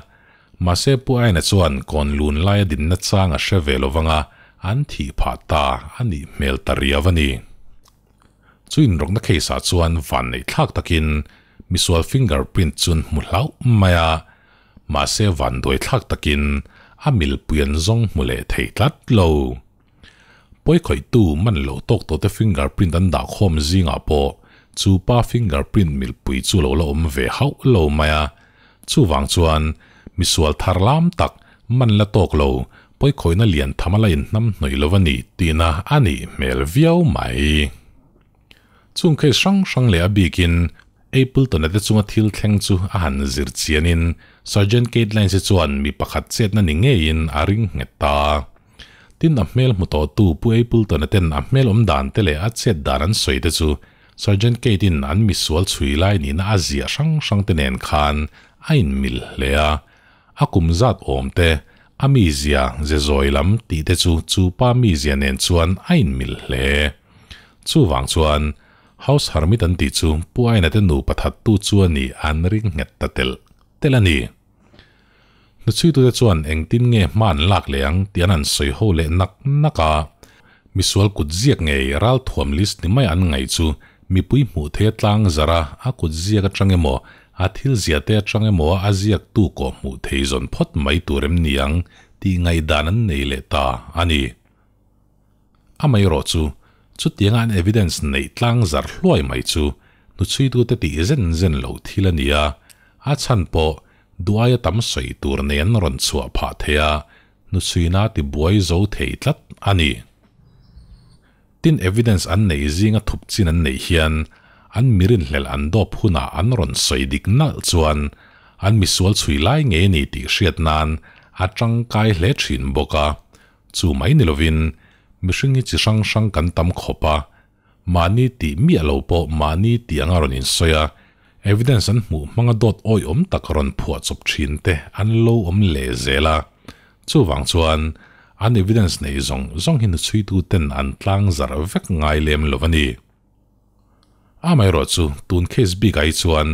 Mahse Pu Aina chuan kawn lun laia dinna chang a hre ve lo vanga an thih phah ta a nih hmel ta riau a ni. Chu inrawkna case ah chuan vanneih thlak takin misual finger print chun hmu hlauh mai a, mahse vanduai thlak takin a milpui an zawng hmu leh thei tlat lo. Pawikhawihtu man lo tawk tawhte fingerprint an dah khawm zingah pawh chu pa fingerprint milpui chu lo la awm ve hauh lo mai a. Chuvang chuan misual thar lam tak man la tawk lo pawikhawihna lian tham a la inhnam hnawih lo a ni tihna a nih hmel viau mai. Chung case hrang hrang leh a bikin Appleton-a te chunga thil thleng chu a han zir chianin Sergeant Kate Lines-i chuan mi pakhat chetna ni ngeiin a ring nghet ta. Tin a hmel hmu tawhtu Pu Appleton-a ten a hmel awm dan te leh a chet dan an sawi te chu Sergeant Kate-in an misual chhui lai nihna a ziah hrang hrang te nen khan a inmil hle a. A kum zat awm te, a mizia ze zawi lam tih te chu chu pa mizia nen chuan a inmil hle. Chuvang chuan House Hermit an tih chu Pu Aina te nupa thattu chu a nih an ring nghet ta telh telh a ni. Hnuchhuitute chuan engtin nge hma an lak leh ang tih an han sawi ho leh nak nak a. Misual kut ziak ngei ralthuam list ni mai an ngaih chu mipui hmuh theia tlang zar a, a kut ziak atang emaw, a thil zia te atang emaw a ziaktu kawh hmuh thei zawn phawt mai tur em ni ang tih ngaihdan an nei leh ta a ni. Amaherawh chu, chutianga an evidence neih tlang zar hluai mai chu hnuchhuitute tih zen zen loh thil a ni a, a chhan pawh duaia tam sawi tur nei an rawn chhuah phah thei a, hnuchhuina ti buai zo thei tlat a ni. Tin, evidence an neih zinga thup chin an neih hian an mirinhlelh an dawp hunah an rawn sawi dik nalh chuan an misual chhui lai ngei a ni tih hriat nan a tangkai hle thin bawk a. Chu mai ni lovin mihring hi chi hrang hrang kan tam khawp a, mahni tih miah lo pawh mahni tih anga rawn insawi a, Evidence an hmuh hmanga dawt awihawm tak rawn phuah chawp thin te an lo awm leh zel a, chuvang chuan an evidence nei zawng zawng hi hnuchhuitu ten an tlang zarh vek ngai lem lo a ni. Amaherawhchu tun case bikah hi chuan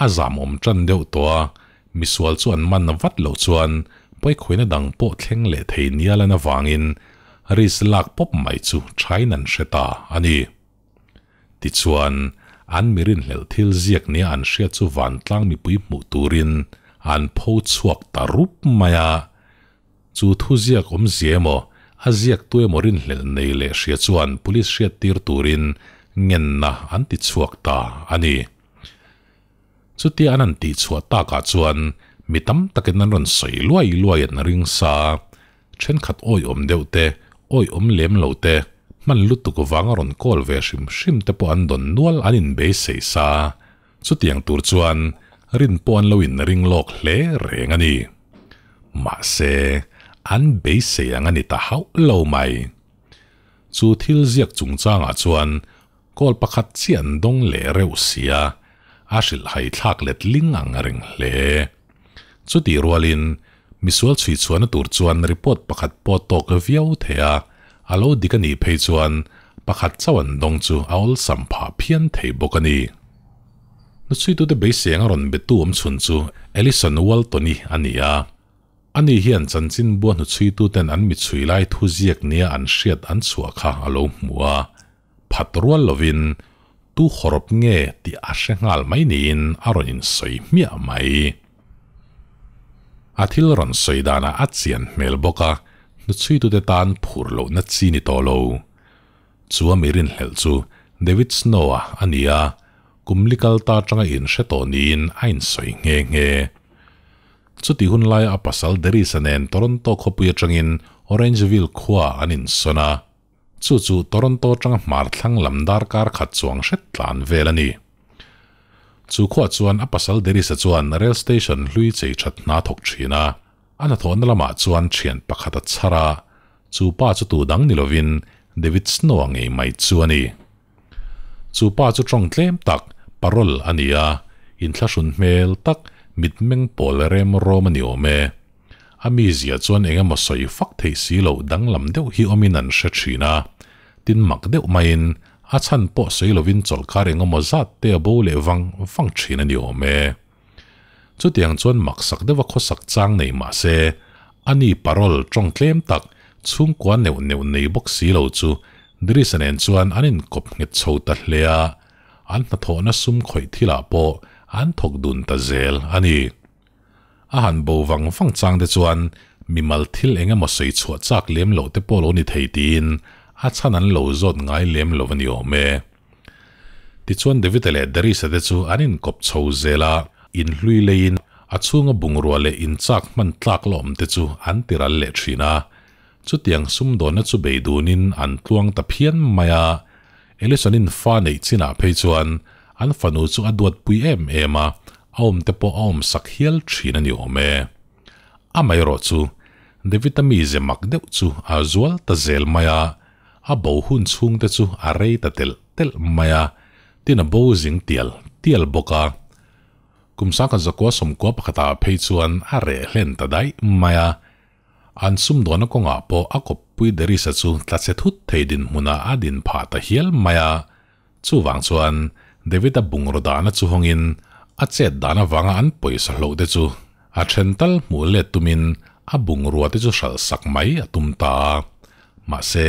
a zamawm tan deuh tawh a, misual chu an man vat loh chuan pawikhawina dang pawh thleng leh thei nial an avangin risk lak pawp mai chu thain an hre ta a ni. Tichuan, an mi rinhlelh thil ziak nia an hriat chu vantlang mipui hmuh turin an pho chhuak ta rup mai a. Chu thu ziak awmzia emaw, a ziaktu emaw rinhlelh nei leh hria chuan police hriattir turin ngenna an ti chhuak ta a ni. Chutia an han tihchhuah takah chuan mi tam takin an rawn sawi luai luai an ring sa. Thenkhat awihawm deuh te, awihawm lem lo te, hman lutuk vanga rawn call ve hrim hrim te pawh an dawn nual an inbeisei sa. Chutiang tur chuan rin pawh an lo inring lawk hle reng a ni. Mahse, an beisei ang a ni ta hauh lo mai. Chu thil ziak chungchangah chuan Call pakhat chiah an dawng leh reuh sia, a hrilhhai thlak let ling ang reng hle. Chutih rualin, misual chhui chhuahna tur chuan report pakhat pawh tawk viau thei a, a lo dik a nih phei chuan pakhat chauh an dawng chu a awlsam phah phian thei bawk a ni. Hnuchhuitute beisei anga rawn betu awm chhun chu Alison Walton-i a ni a. Ani hian chanchinbua hnuchhuituten an michhui lai thuziak nia an hriat an chhuah kha a lo hmu a. Phat rual lovin tu hawrawp nge tih a hre nghal mai niin a rawn insawi hmiah mai. A thil rawn sawi danah a chian hmel bawk a, hnuchhuitute tan phur lohna chi ni tawh lo. Chu a mi rinhlelh chu David Snow-a a ni a, kum li kal ta atanga inhre tawh niin a insawi nghe nghe. Chuti hun laia a pasal Derisa nen Toronto khawpui atangin Orangeville khuaah an insawn a. Chu chu Toronto atanga hmar thlang lam darkar khat chuang hret tlan vel a ni. Chu khuah chuan a pasal Derisa chuan rail station hlui chei that hna thawk thin a. A hnathawhna lamah chuan thian pakhat a chhar a, chu pa chu tu dang ni lovin David Snow-a ngei mai chu a ni. Chu pa chu tawng tlem tak, parole a ni a, inthlahrun hmel tak, mitmeng pawl rem rawm a ni awm e. A mizia chuan eng emaw sawi fak theih si loh danglam deuh hi awmin an hre thin a. Tin mak deuh maiin a chhan pawh sawi lovin chawlhkar eng emaw zat te a bo leh vang vang thin a ni awm e. Chutiang chuan maksak deuha khawsak chang nei mah se, a ni parole tawng tlem tak chhungkua neuh neuh nei bawk si lo chu Drisa nen chuan an inkawp nghet chho ta hle a, an hnathawhna sum khawih thilah pawh an thawk dun ta zel a ni. A han bo vang vang chang te chuan mimal thil eng emaw sawi chhuah chak lem loh te pawh lo ni thei tiin a chhan an lo zawt ngai lem lo a ni awm e. Tichuan David-a leh Darius-a te chu an inkawp chho zel a, inhlui leiin a chhunga bungrua leh inchak hman tlak la awm te chu an ti ral leh thin a. Chutiang sumdawnna chu bei dunin an tluang ta phian mai a. Ellison-in fa neih chinah phei chuan an fanu chu a duatpui em em a, a awm te pawh a awmsak hial thin a ni awm e. Amaherawh chu David-a mize mak deuh chu a zual ta zel mai a, a bo hun chhung te chu a rei ta telh telh mai a, tin a bo zing tial tial bawk a. Kum sangkhat zakua sawmkua pakhatah phei chuan a reh hlen ta daih mai a. An sumdawnna kawngah pawh a kawppui Derisa chu tla chhe thut thei dinhmunah a din phah ta hial mai a. Chuvang chuan David-a bungraw dahna chu hawngin a chet dan avanga an pawisa hloh te chu a then tal hmuh let tumin a bungrua te chu hralh sak mai a tum ta a. Mahse,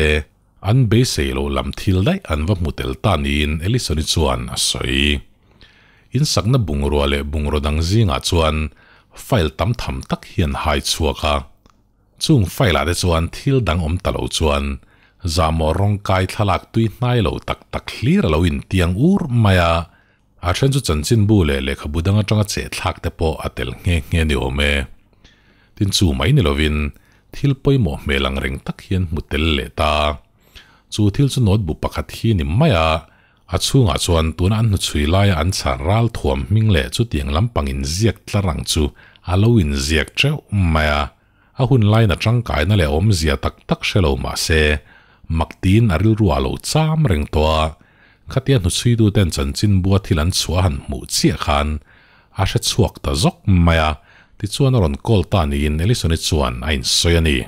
an beisei loh lam thil daih an va hmu tel ta niin Ellison-i chuan a sawi. Insakna bungrua leh bungraw dang zingah chuan file tam tham tak hi an hai chhuak a. Chung file-ah te chuan thil dang awm ta lo chuan zahmawh rawngkai thlalak tui hnai lo tak tak hlir a lo intiang ur mai a. A then chu chanchinbu leh lehkhabu dang atanga chehthlak te pawh a tel nghe nghe ni awm e. Tin chu mai ni lovin thil pawimawh hmel ang reng tak hian hmu tel leh ta. Chu thil chu notebook pakhat hi ni mai a, a chhungah chuan tuna an hnuchhui laia an chhar ral thuam hming leh chutiang lampang inziak tlar ang chu a lo inziak teuh mai a. A hun laina tangkaina leh awmzia tak tak hre lo mah se, mak tiin a rilru a lo cham reng tawh a. Khatia hnuchhuitu ten chanchinbua thil an chhuah han hmuh chiah khan a hre chhuak ta zawk mai a, tichuan a rawn call ta niin Ellison-i chuan a insawi a ni.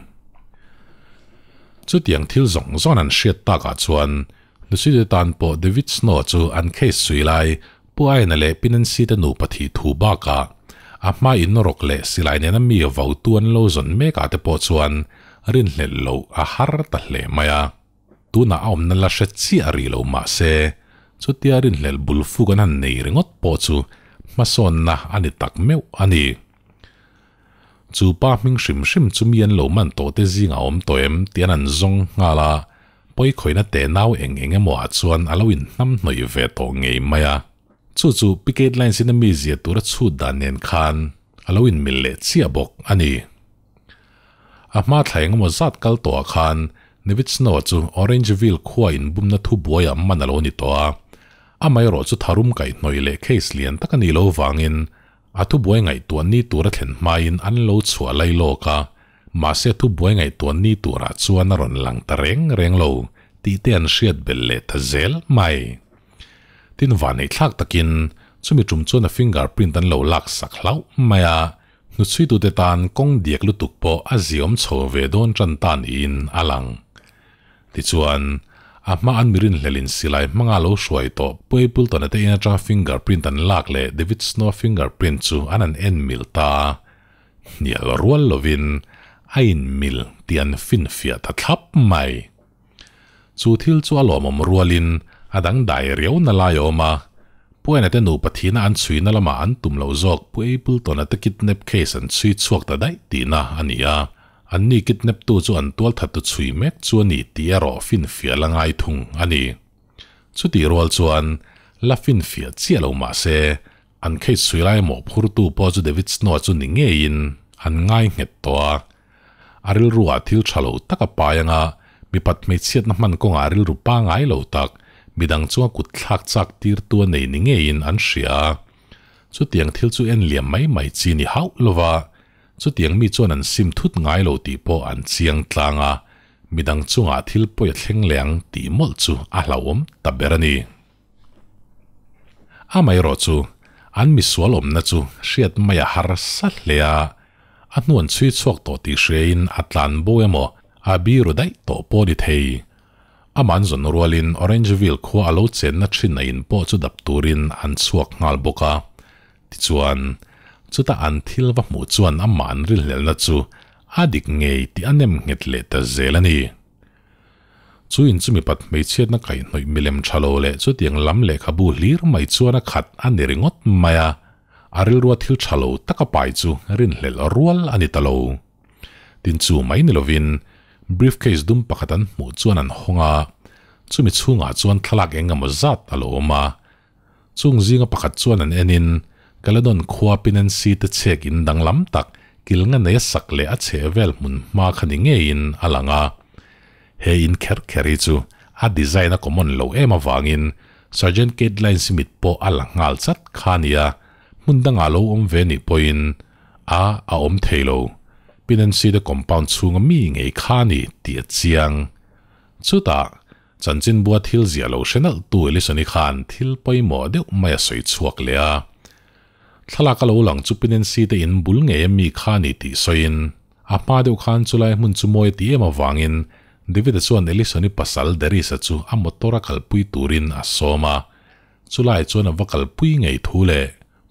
Chutiang thil zawng zawng an hriat takah chuan hnuchhuitu tan pawh David Snow chu an case chhui lai Pu Aina leh Pi Nancy te nupa thih thu bakah a hma in rawk leh silai nena mi vautu an lo zawn mekah te pawh chuan rinhlelh loh a har ta hle mai a. Tunah a awmna la hre chiah rih lo mah se, chutia rinhlelh bul fuk an han nei ringawt pawh chu hmasawnna a ni tak meuh a ni. Chu pa hming hrim hrim chu mi an lo man tawh te zingah a awm tawh em tih an han zawng nghal a, pawikhawiina te nau eng eng emaw ah chuan a lo inhnam hnawih ve tawh ngei mai a. Chu chu Picket Lines in a mizia tura chhut dan nen khan a lo inmil leh chiah bawk a ni. A hma thla engemaw zat kal tawhah khan David Snow chu Orangeville khua inbumna thu buaiah man a lo ni tawh a. Amaherawh chu tharum kaihhnawih leh case lian tak a nih loh vangin a thubuai ngaihtuah ni tura thlen hmain an lo chhuah lai lawk a, mahse thubuai ngaihtuah ni turah chuan a rawn lang ta reng reng lo tih te an hriat belh leh ta zel mai. Tin vanneihthlak takin chumi tum chuan a fingerprint an lo laksak hlauh mai a, Hnuchhuitute tan kawng diak lutuk pawh a ziawm chho ve dawn tan ta niin a lang. Tichuan, a hma an mirinhlelin silai hmanga lo hruai tawh Pu Appleton-a te in atanga fingerprint an lak leh David Snow-a fingerprint chu an han en mil ta a, hnial rual lovin a inmil tih an finfiah ta thlap mai. Chu thil chu a lawmawm rualin a dangdai riau na lai a awm a, Pu Ena te nupa thihna an chhuina lamah an tum loh zawk Pu Appleton-a te kidnap case an chhui chhuak ta daih tihna a ni a, anni kidnap tu chu an tualthattu chhui mek chu a ni tih erawh finfiah la ngai thung a ni. Chutih rual chuan la finfiah chiah lo mah se, an case chhui lai mawhphurtu pawh chu David Snow-a chu ni ngeiin an ngai nghet tawh a, A rilruah thil tha lo tak a pai anga, mipat hmeichhiatna hman kawngah rilru pangai lo tak, midang chunga kut thlak chak tirtu a nei ni ngeiin an hria a. Chutiang thil chu en liam mai mai chi ni hauh lova, chutiang mi chuan an sim thut ngai lo tih pawh an chiang tlang a, midang chungah thil pawi a thleng leh ang tih mawlh chu a hlauhawm ta ber a ni. Amaherawh chu, an misual awmna chu hriat mai a harsa hle a, a hnuan chhui chhuak tawh tih hriain a tlan bo emaw a biru daih tawh pawh ni thei. Amah an zawn rualin Orangeville khua a lo chenna thin a in pawh chu dap turin an chhuak nghal bawk a. Tichuan, chuta an thil va hmuh chuan amah an rilhlelhna chu a dik ngei tih a nem nghet leh ta zel a ni. Chu in chu mipat hmeichhiatna kaihhnawih milem tha lo leh chutiang lam lehkhabu hlir mai chuan a khat a ni ringawt mai a, a rilrua thil tha lo tak a pai chu rinhlelh rual a ni ta lo. Tin chu mai ni lovin briefcase dum pakhat an hmuh chuan an hawng a, chumi chhungah chuan thlalak eng emaw zat a lo awm a. Chung zinga pakhat chuan an enin Caledon khua Pinensi te chhek in danglam tak kil nga nei a sak leh a chheh vel hmun hma kha ni ngeiin a lang a. He in kher kher hi chu a design a common lo em avangin Sergeant Kate Lines mit pawh a la nghal chat kha a nia, hmun dangah lo awm ve nih pawhin a a awm thei lo. Pinensi te compound chhunga mi ngei kha a ni tih a chiang. Chutah Chanchinbua thil ziah lo hre nalh tu Ellison-i khan thil pawimawh deuh mai a sawi chhuak leh a. Thlalak a lo lang chu Pinensi te in bul ngei a mi kha a ni tih sawiin, a hma deuh khan chulai hmun chu mawi a ti em avangin David-a chuan Ellison-i pasal Darius-a chu a motor a kalpui turin a sawm a. Chulai chuan a va kalpui ngei thu leh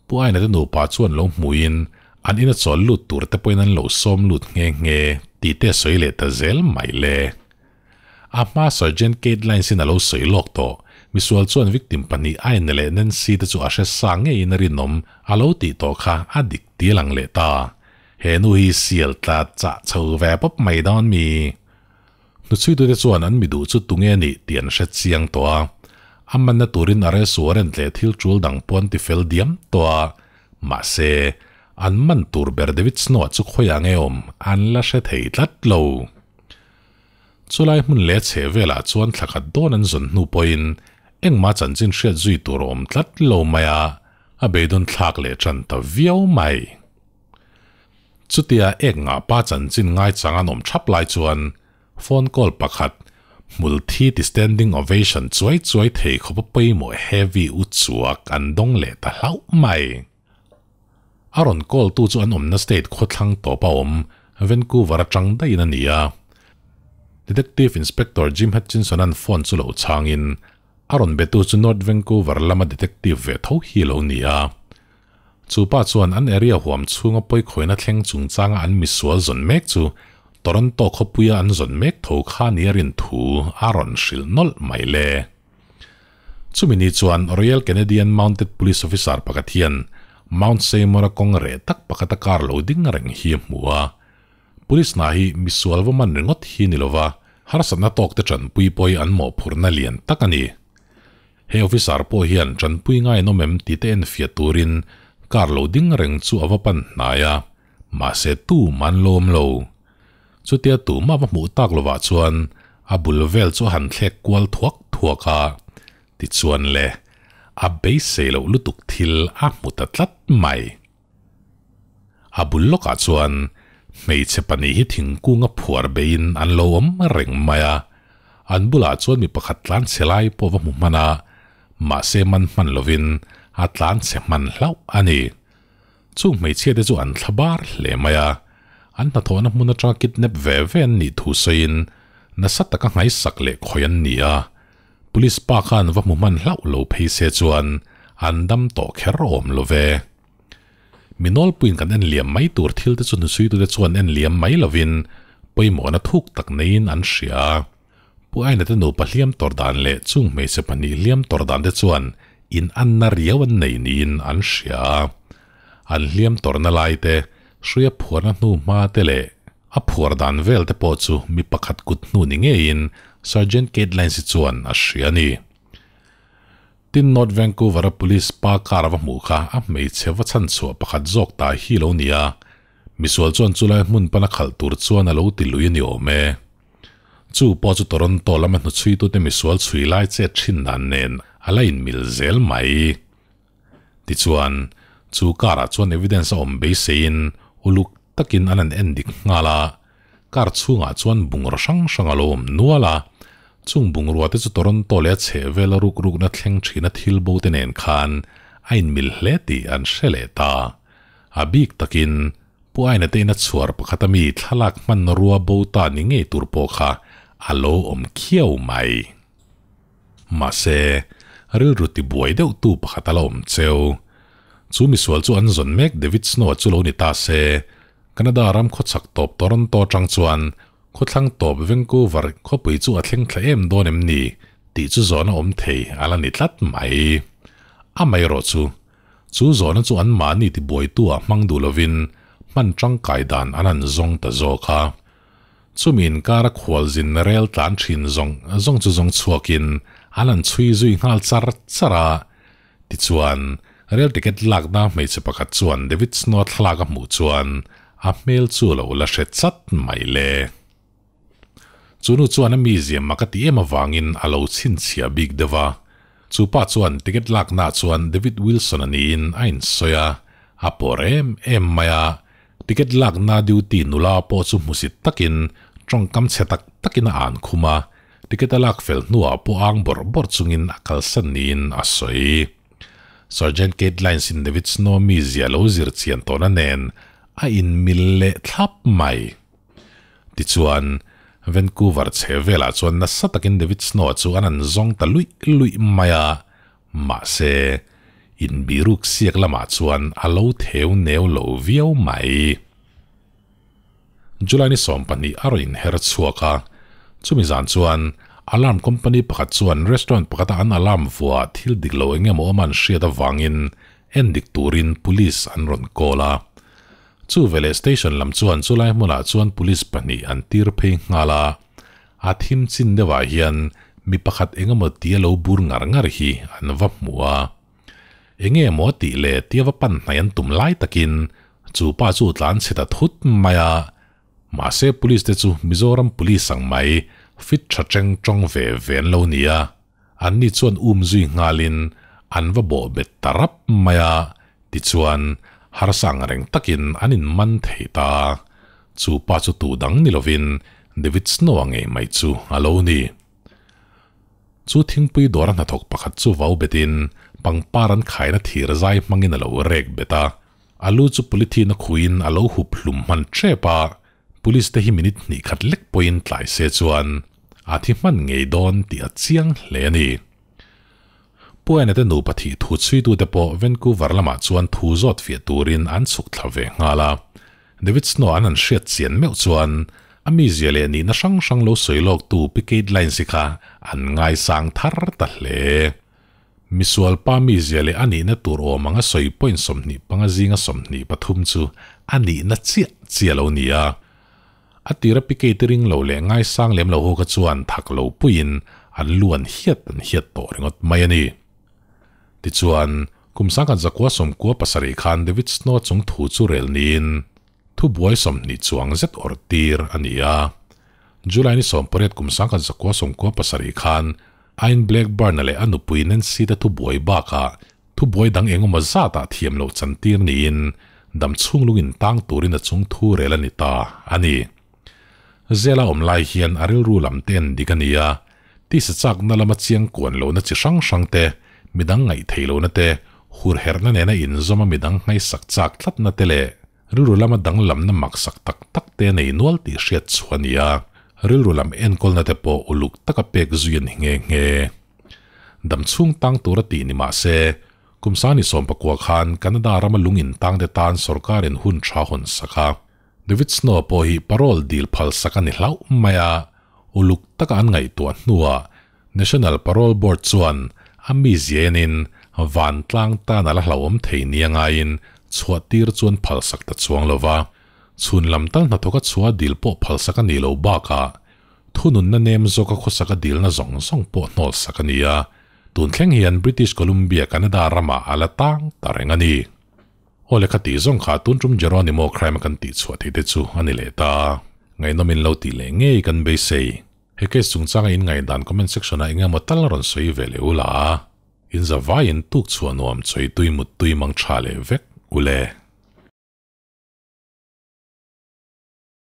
Pu Aina te nupa chuan lo hmuin an ina chawl lut tur te pawhin an lo sawm lut nghe nghe tih te a sawi leh ta zel mai le. A hma Sergeant Kate Lines-in a lo sawi lawk tawh. Misual chuan victim pahnih Aine leh Nancy te chu a hre sa ngeiin a rinawm a lo tih tawh kha a dik ti lang leh ta. He nu hi sial tla chah chho ve pawp mai dawn mi? Hnuchhuitute chuan an mi duh chu tunge nih tih an hre chiang tawh a. A manna turin arrest warrant leh thil tul dang pawh an ti fel diam tawh a. Mahse, an man tur ber David Snow-a chu khawiah nge awm an la hre thei tlat lo. Chulai hmun leh chheh velah chuan thla khat dawn an zawn hnu pawhin engmah chanchin hriat zui tur a awm tlat lo mai a, a beidawn thlak leh tan ta viau mai. Chutia ek ngah pa chanchin ngaichang an awm thap lai chuan phone call pakhat Hmulthi ti standing ovation chuai chuai thei khawpa pawimawh heavy uchuak an dawng leh ta hlauh mai. A rawn call tu chu an awmna state khawthlang tawpa awm Vancouver atang daihin a ni a. Detective Inspector Jim Hutchinson-a'n phone chu lo chhangin a rawn betu chu North Vancouver lama detective ve tho hi a lo ni a. Chu pa chuan an area huam chhunga pawikhawina thleng chungchanga an misual zawn mek chu Toronto khawpuia an zawn mek tho kha nia rin thu a rawn hrilh nawlh mai le. Chumi ni chuan Royal Canadian Mounted Police officer pakhat hian Mount Seymour-a kawng reh tak pakhata car lo ding reng hi a hmu a. Police hna hi misual va man ringawt hi ni lova harsatna tawkte tanpui pawh hi an mawhphurhna lian tak a ni. He officer pawh hian tanpui ngai an awm em tih te enfiah turin car lo ding reng chu a va pan hnai a, mahse tu man lo awm lo. Chutia tumah va hmuh tak lovah chuan a bul vel chu a han thlek kual thuak thuak a, tichuan le, a beisei loh lutuk thil a hmu ta tlat mai. A bul lawkah chuan hmeichhe pahnih hi thingkunga phuar beiin an lo awm reng mai a, an bulah chuan mi pakhat tlan chhe lai pawh va hmu hman a, mahse man hman lovin a tlan chhe hman hlauh a ni. Chung hmeichhia te chu an thla bar hle mai a, an hnathawhna hmun atanga kidnap ve ve an nih thu sawiin nasa taka nghaisak leh khawih an ni a, police pa khan va hmu hman hlauh lo phei se chuan an dam tawh kher awm lo ve. Mi nawlpuiin kan en liam mai tur thil te chu hnusuitute chuan en liam mai lovin pawimawhna thuk tak neiin an hria a. Pu Ainate nupa hliam tawr dan leh chung hmeichhe pahnih hliam tawr dan te chuan in anna riau an nei niin an hria a. An hliam tawrna lai te, hruia phuarna hnu hma te leh a phuar dan vel te pawh chu mi pakhat kut hnu ni ngeiin Sergeant Kate Lines-i chuan a hria a ni. Tin, North Vancouver-a police pa car a va hmuh kha a hmeichhe va chhan chhuah pakhat zawk ta hi lo ni a, misual chuan chulai hmun pana khalh tur chuan a lo ti lui a ni awm e. Chu pawh chu Toronto lama hnuchhuitute misual chhui lai chet thin dan nen a la inmil zel mai. Tichuan, chu car-ah chuan evidence a awm beiseiin uluk takin an han en dik nghal a, Car chhungah chuan bungraw hrang hrang a lo awm nual a, chung bungrua te chu Toronto leh a chhehvela ruk rukna thleng thina thil bo te nen khan a inmil hle tih an hre leh ta. A bik takin Pu Aina te ina chhuar pakhata mi thlalak hmanrua bo ta ni ngei tur pawh kha a lo awm khiau mai. Mahse, rilru tibuai deuh tu pakhat a la awm cheu. Chu misual chu an zawn mek David Snow-a chu lo ni ta se, Canada ram khawchhak tawp Toronto atang chuan khawthlang tawp Vancouver khawpui chu a thleng thla em dawn em ni tih chu zawhna awm thei a la ni tlat mai. Amaherawh chu, chu zawhna chu anmahni tibuaitu ah hmang duh lovin hman tangkai dan an han zawng ta zawk a. Chumi inkara khualzin rel tlan thin zawng zawng chu zawng chhuakin an han chhui zui nghal char char a. Tichuan, rel ticket lakna hmeichhe pakhat chuan David Snow thlalak a hmuh chuan a hmel chu a lo la hre chat mai le. Chu nu chuan a mizia mak a ti em avangin a lo chhinchhiah bik deuh a. Chu pa chuan ticket laknaah chuan David Wilson a niin a insawi a, a pawr em em mai a. Ticket lakna duty nula pawh chu hmusit takin tawngkam chhe tak takin a an khum a, ticket a lak fel hnuah pawh ang bawrh bawrh chungin a kalsan niin a sawi. Sergeant Kate Lines-in David Snow mizia lo zir chian tawhna nen a inmil leh thlap mai. Tichuan, Vancouver chhe velah chuan nasa takin David Snow-a chu an an zawng ta luih luih mai a, Mahse, inbiruk siak lamah chuan a lo theu neu lo viau mai. July ni 20 a rawn inher chhuak a, chumi zan chuan alarm company pakhat chuan restaurant pakhata an alarm vuah thil dik lo eng emaw awm an hriat avangin en dik turin police an rawn call a. Chu veleh station lam chuan chulai hmunah chuan police pahnih an tir phei nghal a. A thim chin deuhah hian mi pakhat eng emaw tia lo bur ngar ngar hi an va hmu a. Enge emaw tih leh tia va pan hnai an tum lai takin chu pa chu tlan chhe ta thut mai a. Mahse police te chu Mizoram police ang mai fit tha cheng tawng ve ve an lo ni a. Anni chuan um zui nghalin an va bawh bet ta rap mai a, tichuan harsa ang reng takin an in man thei ta. Chu pa chu tu dang ni lovin David Snow-a ngei mai chu a lo ni. Chu thingpui dawra hnathawk pakhat chu vau betin pangpar an khaina thir zai hmangin a lo rek bet a. A lu chu polythene a khuin a lo hup hlum hman tep a, police te hi minute hnih khat lek pawhin tlai se chuan a thi hman ngei dawn tih a chiang hle a ni. Puaina te nupa thih thu chhuitute pawh Vancouver lamah chuan thu zawt fiah turin an chhuk thla ve nghal a. David Snow an han hriat chian meuh chuan a mizia leh nihna hrang hrang lo sawi lawktu Pi Kate Lines-i kha an ngaisang thar ta hle. Misual pa mizia leh a nihna tur awm anga sawi point 25 zinga 23 chu a nihna chiah chiah lo ni a. A tira Pi Kate-i ring lo leh ngaisang lem lo ho kha chuan thak lo puiin an lu an hiat an hiat tawh ringawt mai a ni. Tichuan, kum 1997 khan David Snow chung thu chu rel niin thubuai 20 chuang zet awrh tir a ni a. July ni 18 kum 1997 khan Ian Blackburn-a leh a nupui Nancy te thubuai bakah thubuai dang engemaw zatah thiam loh chantir niin dam chhung lungin tang turin a chung thu rel a ni ta a ni. Zela awm lai hian a rilru lam te en dik a ni a, tisa chakna lama chiang kuan lohna chi hrang hrang te, midang ngaih theih lohna te, hur herhna nena inzawma midang ngaisak chak tlatna te leh rilru lama danglamna maksak tak tak te a nei nual tih hriat chhuah a ni a, rilru lam enkawlna te pawh uluk taka pek zui a ni nghe nghe. Dam chhung tang tura tih ni mah se, kum sani 19 khan Canada rama lung intang te tan sorkarin hun tha hawn sak a. David Snow pawh hi parole dil phal sak a ni hlauh mai a, uluk taka an ngaihtuah hnuah National Parole Board chuan a mizia enin vantlang tan a la hlauhawm thei nia ngaiin chhuah tir chuan phal sak ta chuang lo va, chhun lam tal hnathawka chhuah dil pawh phal sak a nih loh bakah thununna nem zawka khawsaka dilna zawng zawng pawh hnawl sak a ni a, tun thleng hian British Columbia Canada ramah a la tang ta reng a ni. Aw lehkha tih zawng kha tun tum Geronimo crime a kan tih chhuah theih te chu a ni leh ta. Ngaihnawm in lo tih leh ngei kan beisei. He case chungchanga in ngaihdan comment section ah engemaw tal rawn sawi ve leh ula. In zavaiin tuk chhuah nuam chawi tui mut tui mang tha leh vek ule.